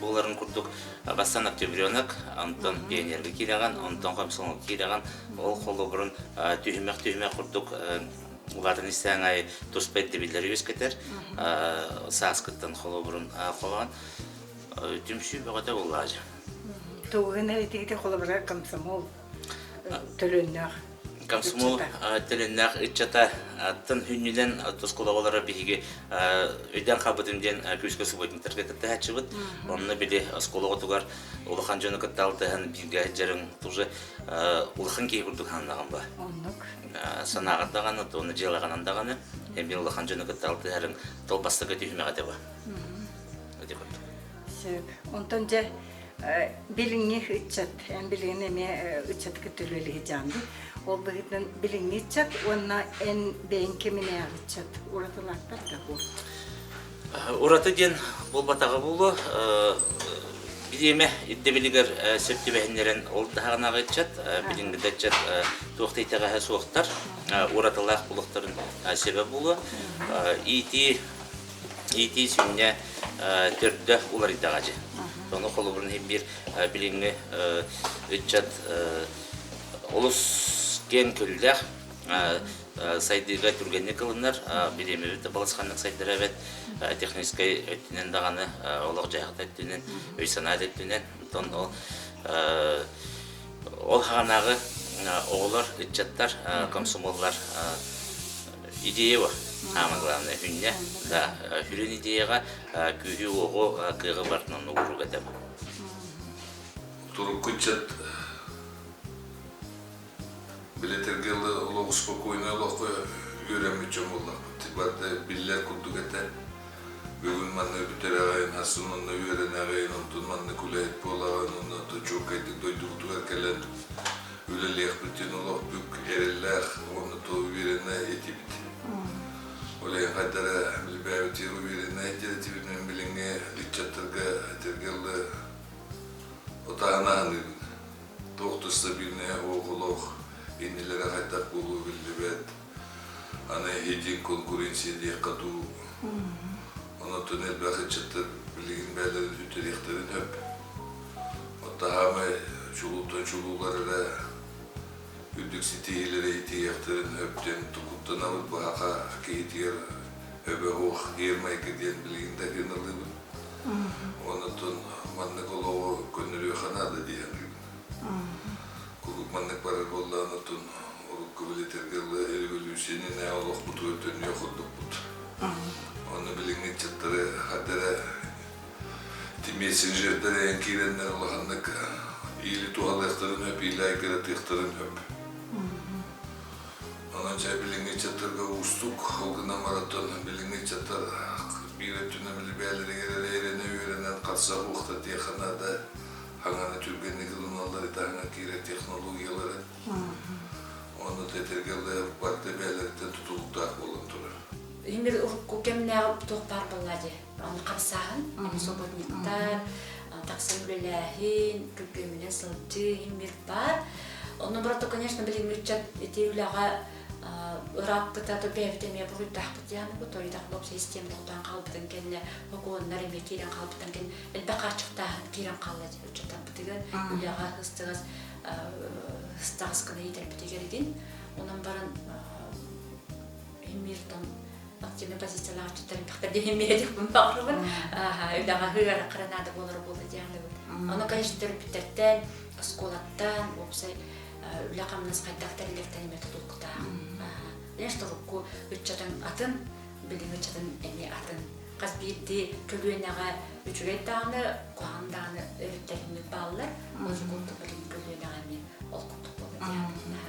буоларын курдук бастаан октябренок, онтон пионерга киирэҕин, онтон комсомолга киирэҕин, ол холобурун түһүмэх-түһүмэх курдук улаатан истэҕиҥ аайы туспа ирдэбиллэри үөскэтэр. Сааскыттан холобурун холоон түмсүү бөҕөтө буоллаҕа дьэ. Тугун этигити холобура комсомол төлөннөөх Комсомол төлөннөөх ыччата аттан хүннүнэн оскуолаҕалара биһиги өйдөөн хаалбытым диэн күүскэ субботниктарга кыттыһааччыбыт. Онно били оскуола оҕотугар улахан дьону кытта алтыһан бииргэ сылдьарыҥ тоже улахан киһи курдук сананаҕын ба. Оннук. Санааҕар даҕаны, уонна дьыалаҕынан даҕаны эмиэ улахан дьону кытта алтыһарыҥ тол бастакы түһүмэҕэ этэ ба. Ити курдук. Сөп. Онтон дьэ билиҥҥи ыччат, эн билигин эмиэ ыччаты кытта үлэлиһи Ол быһыытынан билиҥҥи ыччат уонна эн бэйэҥ кэминээҕи ыччат уратылаахтар да буол. Ураты диэн буолбатаҕа буолуо. Бириэмэ ирдэбилигэр сөп түбэһиннэрэн ол таһаҕынаҕы ыччат, билиҥҥи да ыччат туох да итэҕэһэ суохтар, уратылаах булуохтарын сөбө буолуо. Иитии иитии сүнньэ төрдө уларыйдаҕа дьэ. Ону холобурун иһин биир билиҥҥи ыччат олус киэҥ көрүүлээх, сайдыыга түргэнник ылынар, бириэмэбит да балысханнык сайдар эбит, техническэй өттүнэн даҕаны, олох-дьаһах да өттүнэн, өй-санаа да өттүнэн. Онтон ол ол хаҕанааҕы оҕолор, ыччаттар, комсомоллар идея бар. Самое главное, хүннэ, да, сүрүн идеяҕа күүһү-уоҕу, кыаҕы барытын онно уурууга этэ. Турукку ыччат Билэтэргэ олох спокойнай олоххо үөрэммит дьон буоллахпыт. Барыта биллэр курдук этэ. Бүгүн манна бүтэрэҕин, сарсын онно үөрэнэҕин, онтон маннык үлэһит буолаҕын, онно чуолкайдык дойдубутугар кэлэн үлэлиэхпитин олох бүк эрэллээх уонна то уверенно этибит. Ол иһин хайдара билбээбитигэр уверенно этэр этибит мин билиҥҥи ыччаттарга этэргэ дылы отааһын аһыныыбын. Туох да стабильнай оҕолоох иннилэрэ хайдах буолуо биллибэт. Аны эһиги конкуренция диэххэ дуу. Онон элбэх ыччаттар билигин бэйэлэрин сүтэриэхтэрин сөп. Оттоһаамай чулууттан чулуулар эрэ үрдүк ситиһиилэри итиһиэхтэрин сөп диэн куттанабыт быһаха киһитигэр өбө суох иэр майгы диэн билигин да ылыыбын. Онон маннык олоҕу көннөрүөххэ наада дии саныыбын. Куруук маннык барар буоллаҕына, оттон урукку билэтэргэ дылы революция олохпутугар төннүөх курдукпут. Онно билиҥҥи ыччаттары ханна эрэ ити мессенджердэр эйэн киирэннэр улаханнык или туһалыахтарын сөп, или айгыратыахтарын сөп. Онон чэ билиҥҥи ыччаттарга уустук, ол гынан баран билиҥҥи ыччаттар биир өттүнэн били бэйэлэригэр эрэ эрэнэ үөрэнэн харса уохта диэххэ наада, хаҥаны түргэнник ылыналлар, итаһыҥа киирэр технологиялары. Онно тэтэргэ барыта бэйэлэриттэн тутулуктаах буолан турар. Имир урукку кэмнээҕи туох баар буолла дии. Аны хамсааһын, эми свободниктар, тахсан үлэлээһин, күргүөмүнэн сылдьыы имир баар. Онно барыта, конечно, билиҥҥи ыччат ити үлэҕэ Ырааппыта то бэйэбит эмиэ буруйдаахпыт диэхпит, тойдах уопсай систиэмэ тохтоон хаалбытын кэннэ, вагоннар эмиэ киирэн хаалбытын кэннэ, элбэх хааччахтааһын киирэн хаалла ыччаттарбытыгар, үлэҕэ ыстаҕас ыстаҕас гына иитэрбитигэр игин. Онон баран миртон активный позициялаах ыччаттар элбэхтэр диэн миэдикпин баҕарабын. Үлэҕэ ыарахара наада буолар буолла диэхтибит. Ону, конечно, төрөппүттэртэн, оскуолаттан, уопсай үлэ-хамнас хайдах тэриллэртэн эмиэ тутулуктаах. Конечно, урукку ыччатын атын, билиҥҥи ыччатын эмиэ атын. Хас биирдии көлүөнэҕэ үчүгэй даҕаны, куһаҕан даҕаны өрүттэринник бааллар. Ол курдук билиҥҥи көлүөнэҕэ эмиэ ол курдук буолла диэхтэрин.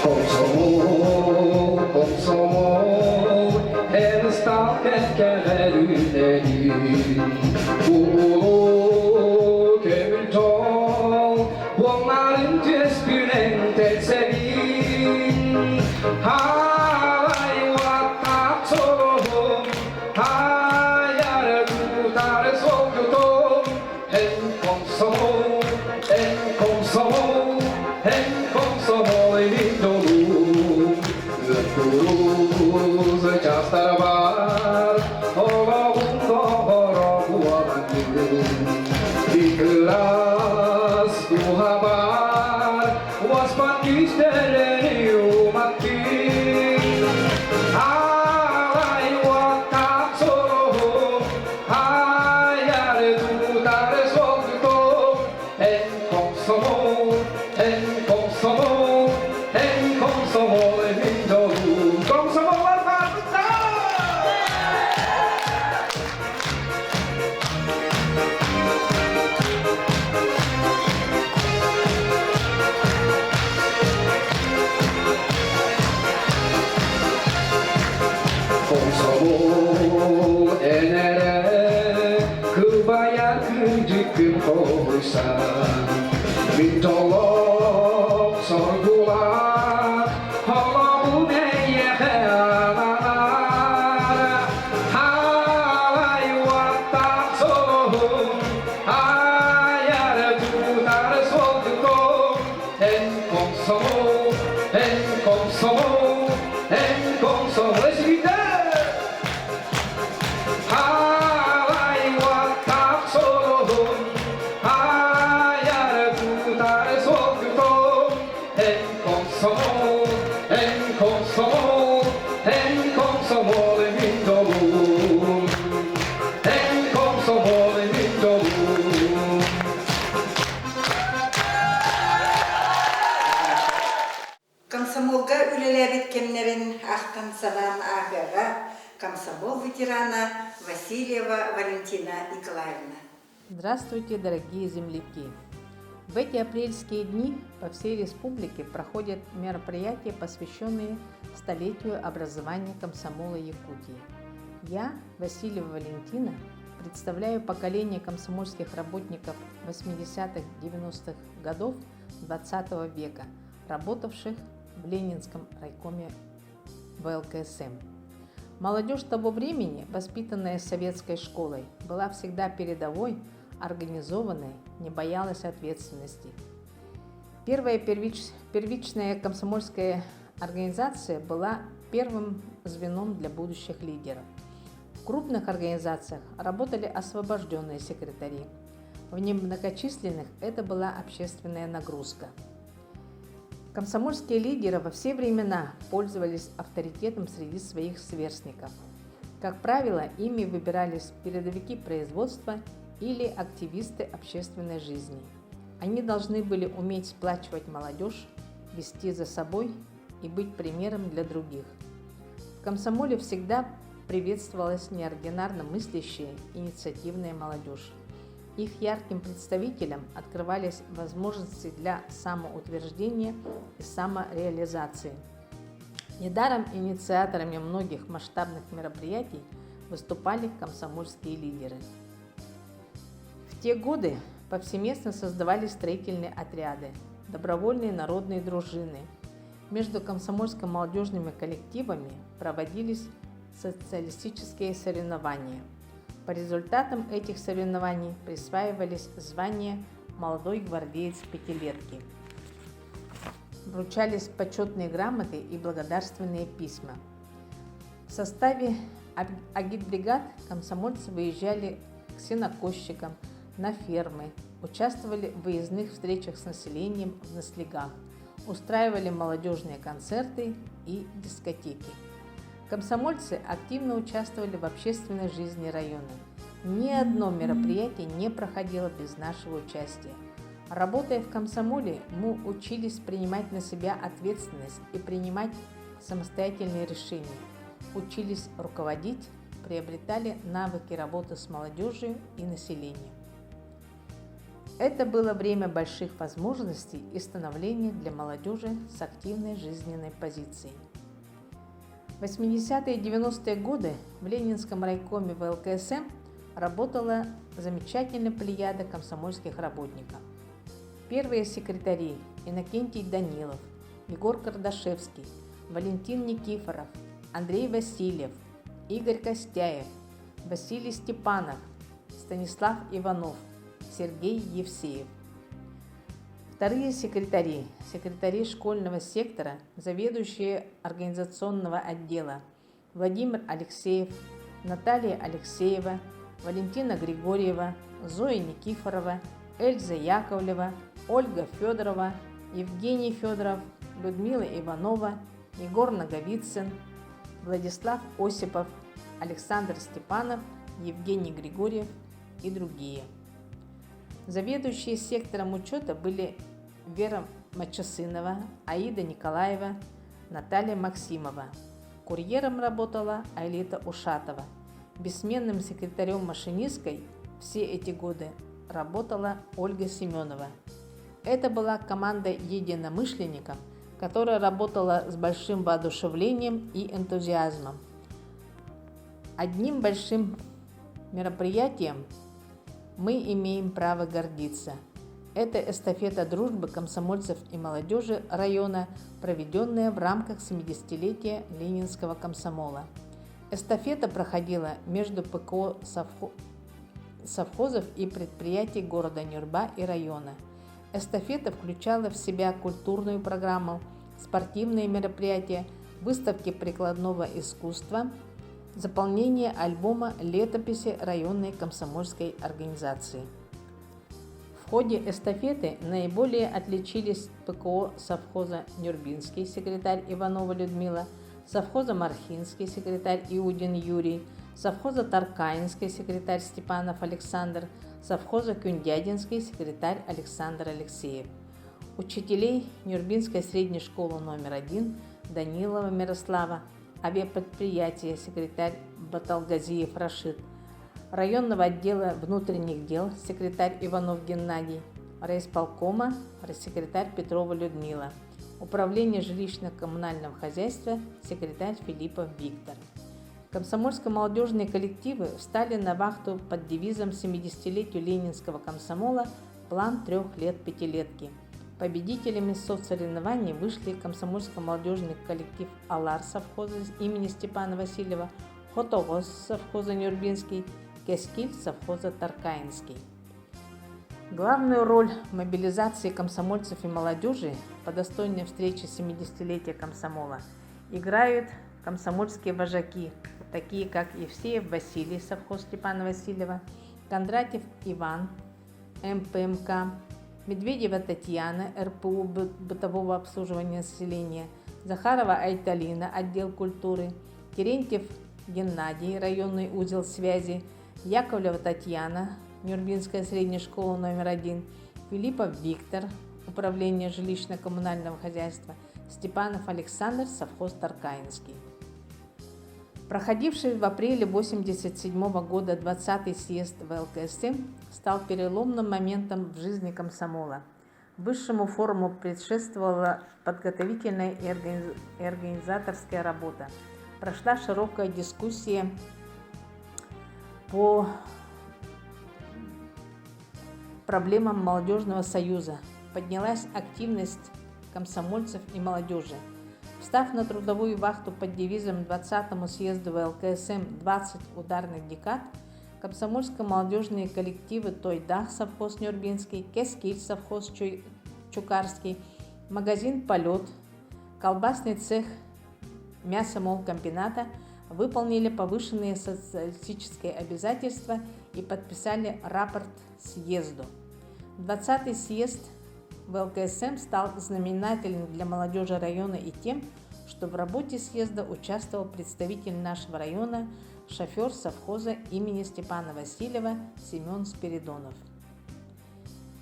Комсомол, комсомол, эн ыстаал кэккэҕэр үлэлиир. Улуу көмүл тол, Уолларын түөспүнэн тэлсэбин. Хаалай уоттаах солоһум, Хайары тутары солгутум. Эн комсомол, эн комсомол, эн комсомол илин дьолум. Ыттуруз частар бар, олоҕун доҕоро буолаҥҥын. Икырас дууһабар, уоспат күүстэрин уматтын. Алай уоттаах суруһум, айары тутары солгутум, эн комсомол, эн комсомол, эн комсомол мин дьолум. Комсомоллар баарбыттар! Комсомол эн эрэ кылбайар кырдьыккын хоһуйсан Мин толох соргулаах Холобун эйиэхэ ананар Халай уоттаах солоһун Айар тутар суолдукум Эн комсомол, эн комсомол, эн комсомол эсигитэ Халай уоттаах солоһун Айар тутар суолдукум Эн комсомол, эн комсомол, эн комсомол мин долум. Эн комсомол мин долум. Комсомолга үлэлээбит кэмнэрин ахтан-санаан ааһыаҕа комсомол ветерана Васильева Валентина Николаевна. Здравствуйте, дорогие земляки! В эти апрельские дни по всей республике проходят мероприятия, посвященные столетию образования комсомола Якутии. Я, Васильева Валентина, представляю поколение комсомольских работников 80-х, 90-х годов 20 века, работавших в Ленинском райкоме ВЛКСМ. Молодежь того времени, воспитанная советской школой, была всегда передовой, организованной, не боялась ответственности. Первая первич, первичная комсомольская организация была первым звеном для будущих лидеров. В крупных организациях работали освобожденные секретари. В немногочисленных это была общественная нагрузка. Комсомольские лидеры во все времена пользовались авторитетом среди своих сверстников. Как правило, ими выбирались передовики производства или активисты общественной жизни. Они должны были уметь сплачивать молодежь, вести за собой и быть примером для других. В комсомоле всегда приветствовалась неординарно мыслящая, инициативная молодежь. Их ярким представителям открывались возможности для самоутверждения и самореализации. Недаром инициаторами многих масштабных мероприятий выступали комсомольские лидеры. В те годы повсеместно создавались строительные отряды. добровольные народные дружины. Между комсомольско-молодежными коллективами проводились социалистические соревнования. По результатам этих соревнований присваивались звания «Молодой гвардеец пятилетки». Вручались почетные грамоты и благодарственные письма. В составе агитбригад комсомольцы выезжали к сенокосчикам, на фермы, участвовали в выездных встречах с населением в наслегах, устраивали молодежные концерты и дискотеки. Комсомольцы активно участвовали в общественной жизни района. Ни одно мероприятие не проходило без нашего участия. Работая в комсомоле, мы учились принимать на себя ответственность и принимать самостоятельные решения. Учились руководить, приобретали навыки работы с молодежью и населением. Это было время больших возможностей и становления для молодежи с активной жизненной позицией. В 80-е и 90-е годы в Ленинском райкоме ВЛКСМ работала замечательная плеяда комсомольских работников. Первые секретари Иннокентий Данилов, Егор Кардашевский, Валентин Никифоров, Андрей Васильев, Игорь Костяев, Василий Степанов, Станислав Иванов, Сергей Евсеев. Вторые секретари, секретари школьного сектора, заведующие организационного отдела Владимир Алексеев, Наталья Алексеева, Валентина Григорьева, Зоя Никифорова, Эльза Яковлева, Ольга Федорова, Евгений Федоров, Людмила Иванова, Егор Наговицын, Владислав Осипов, Александр Степанов, Евгений Григорьев и другие. Заведующие сектором учета были Вера Мачасынова, Аида Николаева, Наталья Максимова. Курьером работала Айлита Ушатова. Бессменным секретарем-машинисткой все эти годы работала Ольга Семенова. Это была команда единомышленников, которая работала с большим воодушевлением и энтузиазмом. Одним большим мероприятием мы имеем право гордиться. Это эстафета дружбы комсомольцев и молодежи района, проведенная в рамках 70-летия Ленинского комсомола. Эстафета проходила между ПКО совхозов и предприятий города Нюрба и района. Эстафета включала в себя культурную программу, спортивные мероприятия, выставки прикладного искусства, заполнение альбома летописи районной комсомольской организации. В ходе эстафеты наиболее отличились ПКО совхоза Нюрбинский секретарь Иванова Людмила, совхоза Мархинский секретарь Иудин Юрий, совхоза Таркаинский секретарь Степанов Александр, совхоза Кюндядинский секретарь Александр Алексеев. Учителей Нюрбинской средней школы номер один Данилова Мирослава, авиапредприятия секретарь Баталгазиев Рашид, районного отдела внутренних дел секретарь Иванов Геннадий, райисполкома секретарь Петрова Людмила, управление жилищно-коммунального хозяйства секретарь Филиппов Виктор. Комсомольско-молодежные коллективы встали на вахту под девизом 70-летию Ленинского комсомола «План трех лет пятилетки». Победителями соцсоревнований вышли комсомольско-молодежный коллектив «Алар» совхоза имени Степана Васильева, Хотогос совхоза Нюрбинский, Кескиль совхоза Таркаинский. Главную роль в мобилизации комсомольцев и молодежи по достойной встрече 70-летия комсомола играют комсомольские вожаки, такие как Евсеев Василий, совхоз Степана Васильева, Кондратьев Иван, МПМК, Медведева Татьяна, РПУ бытового обслуживания населения, Захарова Айталина, отдел культуры, Терентьев Геннадий, районный узел связи, Яковлева Татьяна, Нюрбинская средняя школа номер один, Филиппов Виктор, Управление жилищно-коммунального хозяйства, Степанов Александр, совхоз Таркаинский. Проходивший в апреле 1987 года 20-й съезд ВЛКСМ стал переломным моментом в жизни комсомола. Высшему форуму предшествовала подготовительная и организаторская работа. Прошла широкая дискуссия по проблемам молодежного союза. поднялась активность комсомольцев и молодежи. Встав на трудовую вахту под девизом 20-му съезду ВЛКСМ 20 ударных декад, комсомольско-молодежные коллективы Тойдах совхоз Нюрбинский, Кескиль совхоз Чукарский, магазин «Полет», колбасный цех мясомолкомбината выполнили повышенные социалистические обязательства и подписали рапорт съезду. 20-й съезд ВЛКСМ стал знаменательным для молодежи района и тем, что в работе съезда участвовал представитель нашего района, шофер совхоза имени Степана Васильева Семен Спиридонов.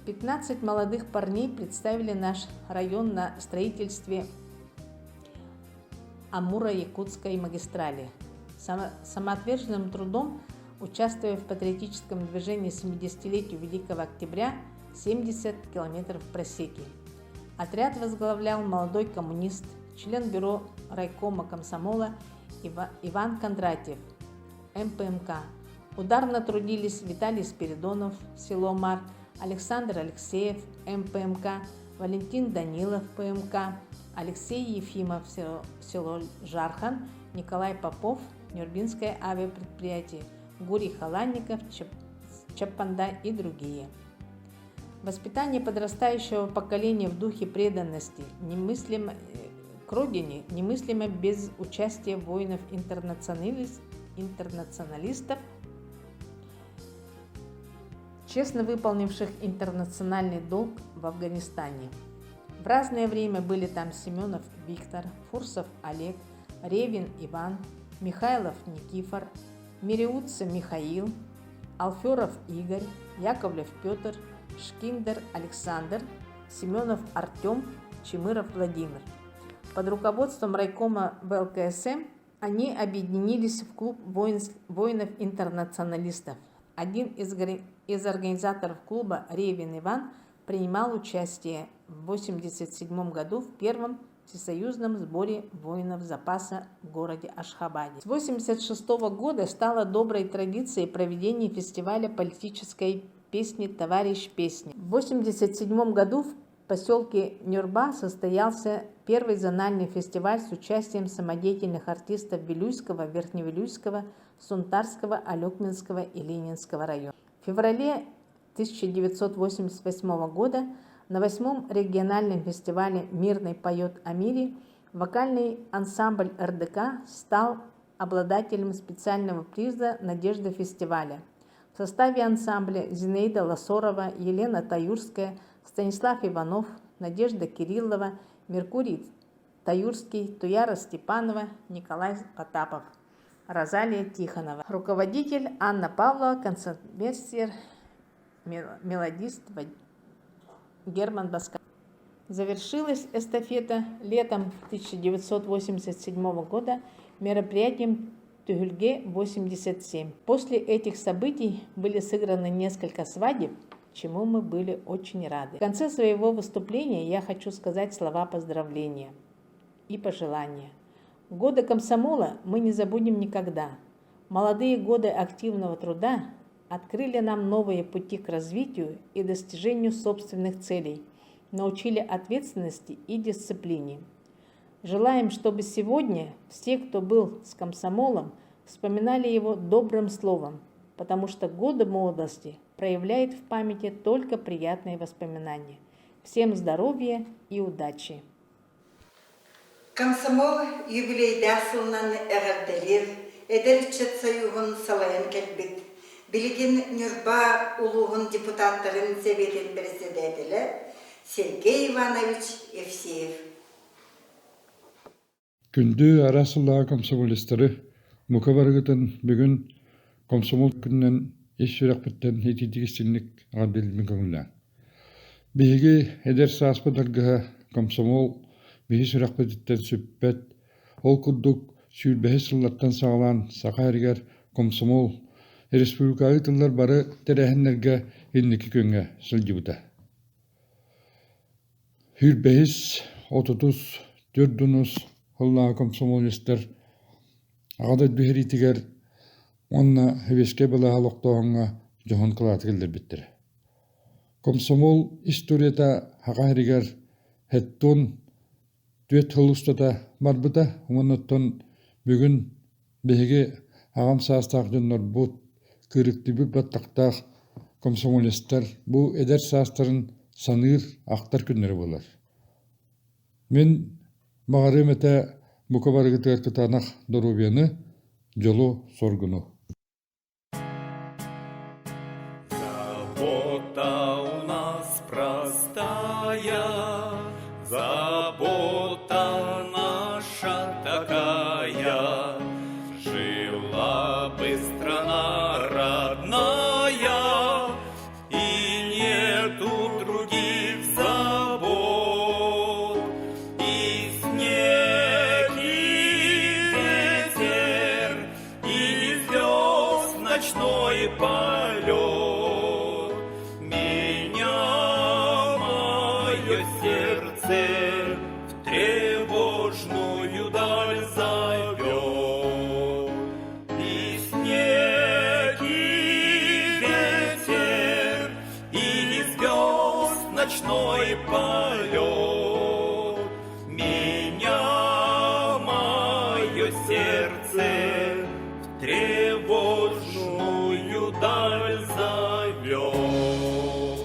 15 молодых парней представили наш район на строительстве Амуро-Якутской магистрали. Самоотверженным трудом, участвуя в патриотическом движении 70-летию Великого Октября, 70 километров просеки. Отряд возглавлял молодой коммунист, член бюро райкома комсомола Иван Кондратьев, МПМК. Ударно трудились Виталий Спиридонов, село Мар, Александр Алексеев, МПМК, Валентин Данилов, ПМК, Алексей Ефимов, село Жархан, Николай Попов, Нюрбинское авиапредприятие, Гурий Халанников, Чапанда и другие. Воспитание подрастающего поколения в духе преданности немыслимо, к родине немыслимо без участия воинов-интернационалистов, честно выполнивших интернациональный долг в Афганистане. В разное время были там Семенов Виктор, Фурсов Олег, Ревин Иван, Михайлов Никифор, Миреутца Михаил, Алферов Игорь, Яковлев Петр, Шкиндер Александр, Семенов Артем, Чемыров Владимир. Под руководством райкома ВЛКСМ они объединились в клуб воинов-интернационалистов. Один из, из организаторов клуба, Ревин Иван, принимал участие в 1987 году в первом всесоюзном сборе воинов запаса в городе Ашхабаде. С 1986 года стало доброй традицией проведение фестиваля политической песни «Товарищ песни». В 1987 году в поселке Нюрба состоялся первый зональный фестиваль с участием самодеятельных артистов Вилюйского, Верхневилюйского, Сунтарского, Алекминского и Ленинского района. В феврале 1988 года на восьмом региональном фестивале «Мирный поет о мире» вокальный ансамбль РДК стал обладателем специального приза «Надежда фестиваля». В составе ансамбля Зинаида Лосорова, Елена Таюрская, Станислав Иванов, Надежда Кириллова, Меркурий Таюрский, Туяра Степанова, Николай Потапов, Розалия Тихонова. Руководитель Анна Павлова, концертмейстер, мелодист Герман Басков. Завершилась эстафета летом 1987 года мероприятием Тюгюльге-87. После этих событий были сыграны несколько свадеб, чему мы были очень рады. В конце своего выступления я хочу сказать слова поздравления и пожелания. Годы комсомола мы не забудем никогда. Молодые годы активного труда открыли нам новые пути к развитию и достижению собственных целей, научили ответственности и дисциплине. Желаем, чтобы сегодня все, кто был с комсомолом, вспоминали его добрым словом, потому что годы молодости проявляют в памяти только приятные воспоминания. Всем здоровья и удачи! Комсомол юбилейдаах сылынан эҕэрдэлиир, эдэр ыччат сойууһун салайан кэлбит, билигин Ньурба улууһун депутаттарын сэбиэтин бэрэссэдээтэлэ Сергей Иванович Евсеев. Күндү араас сыллааҕы комсомолецтары мука барыгытын бүгүн комсомол күнүнэн ис сүрэхпиттэн итиитик истиҥник эҕэрдэлиирбин көҥүллээҥ. Биһиги эдэр сааспыт аргыһа комсомол биһи сүрэхпититтэн сүппэт, ол курдук сүүрбэһис сыллартан саҕалаан Саха сиригэр комсомол республикаҕа ыытыллар бары тэрээһиннэргэ инники күөҥҥэ сылдьыбыта. Сүүрбэһис, отутус, төрдүнус сыллааҕы комсомолецтар Аҕа дойду сэриитигэр уонна Сэбиэскэй былааһы олохтооһуҥҥа дьоһун кылааты киллэрбиттэрэ. Комсомол историята Саха сиригэр Хеттон түөрт сыл устата барбыта уонна оттон бүгүн биһиги аҕам саастаах дьоннорбут кыырыктыйбыт баттахтаах комсомолецтар бу эдэр саастарын саныыр, ахтар күннэрэ буолар. Мин баҕарыам этэ бука барыгытыгар кытаанах доруобуйаны, дьолу-соргуну. Забота у нас простая, забота наша такая. Жила бы страна родная, и нету других забот. И снег, и ветер, и звезд ночной полет. Меня мое сердце в тревожную даль зовет. И снег, и ветер, и звезд ночной полет. Меня мое сердце в тревожную даль зовет.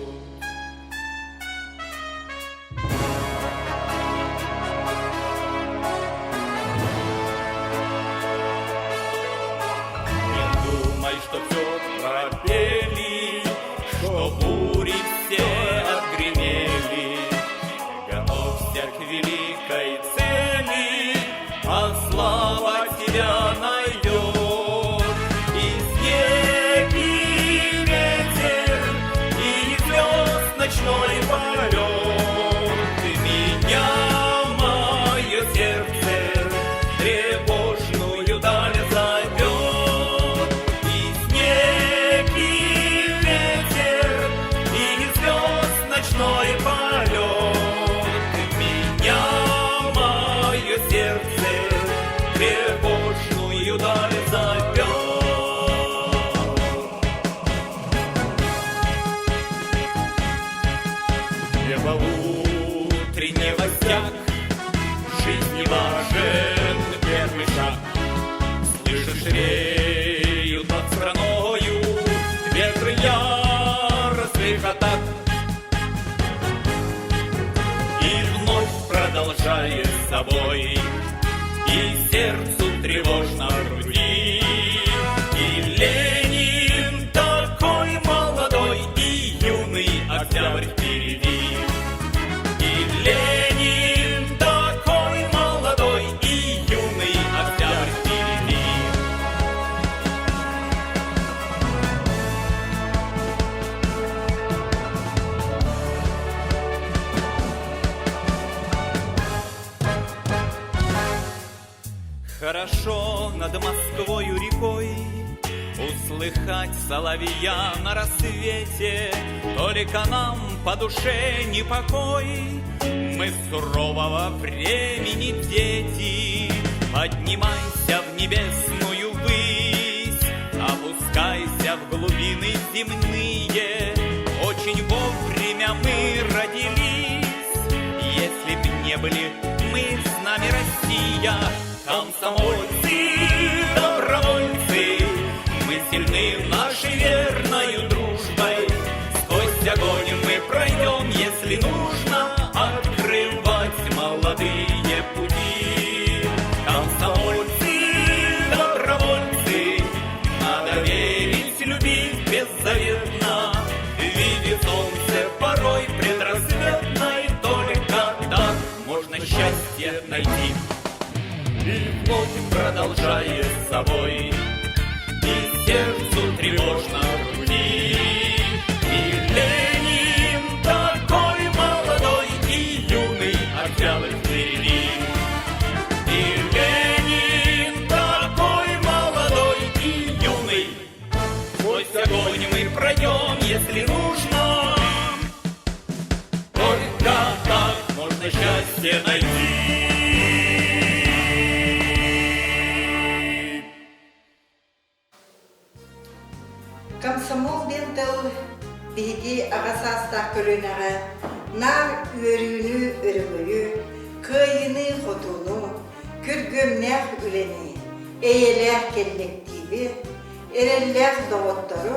Не думай, что все пропели, что бури все отгремели. Готовься к великой цели, а слава тебя найдет. И снег, и ветер, и звезд ночной полет. Меня мое сердце в тревожную даль зовет. И снег, и ветер, и звезд ночной полет. Меня мое сердце в тревожную даль зовет. Небо утреннего стяг, жизни важен первый шаг. Слышишь, реют над страною ветры яростных атак. И вновь продолжает собой, и сердцу тревожно в груди. И Ленин такой молодой, и юный октябрь впереди. И Ленин такой молодой, и юный октябрь впереди. Хорошо над Москвою рекой Услыхать соловья на рассвете, Только нам по душе не покой. Мы сурового времени дети, Поднимайся в небесную высь, Опускайся в глубины земные. Очень вовремя мы родились, Если б не были мы, с нами Россия, Комсомольцы, добровольцы, мы сильны нашей верною дружбой. Сквозь огонь мы пройдем, если нужно, открывать молодые пути. Комсомольцы, добровольцы, надо верить, любить беззаветно. Видит солнце порой предрассветной, только так можно счастье найти. И вновь продолжает собой, и сердцу тревожно в груди. И Ленин такой молодой и юный октябрь впереди. И Ленин такой молодой и юный, Сквозь огонь мы пройдем, если нужно. Только так можно счастье найти. Комсомол диэн тыл Биһиги аҕа саастаах көлүөнэҕэ наар үөрүүнү, өрөгөйү, кыайыыны-хотууну, күргүөмнээх үлэни, эйэлээх кэллэктииби, эрэллээх доҕоттору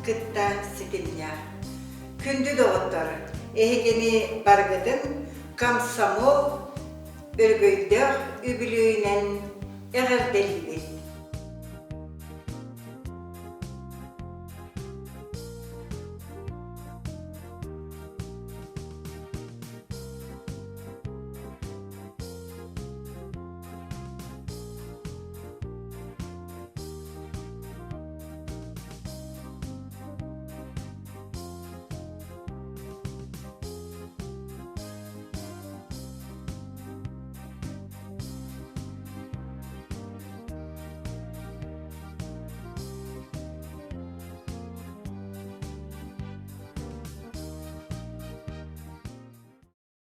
кытта ситимнээх. Күндү доҕоттор, эһигини барыгытын комсомол өрөгөйдөөх үбүлүөйүнэн эҕэрдэлиибит!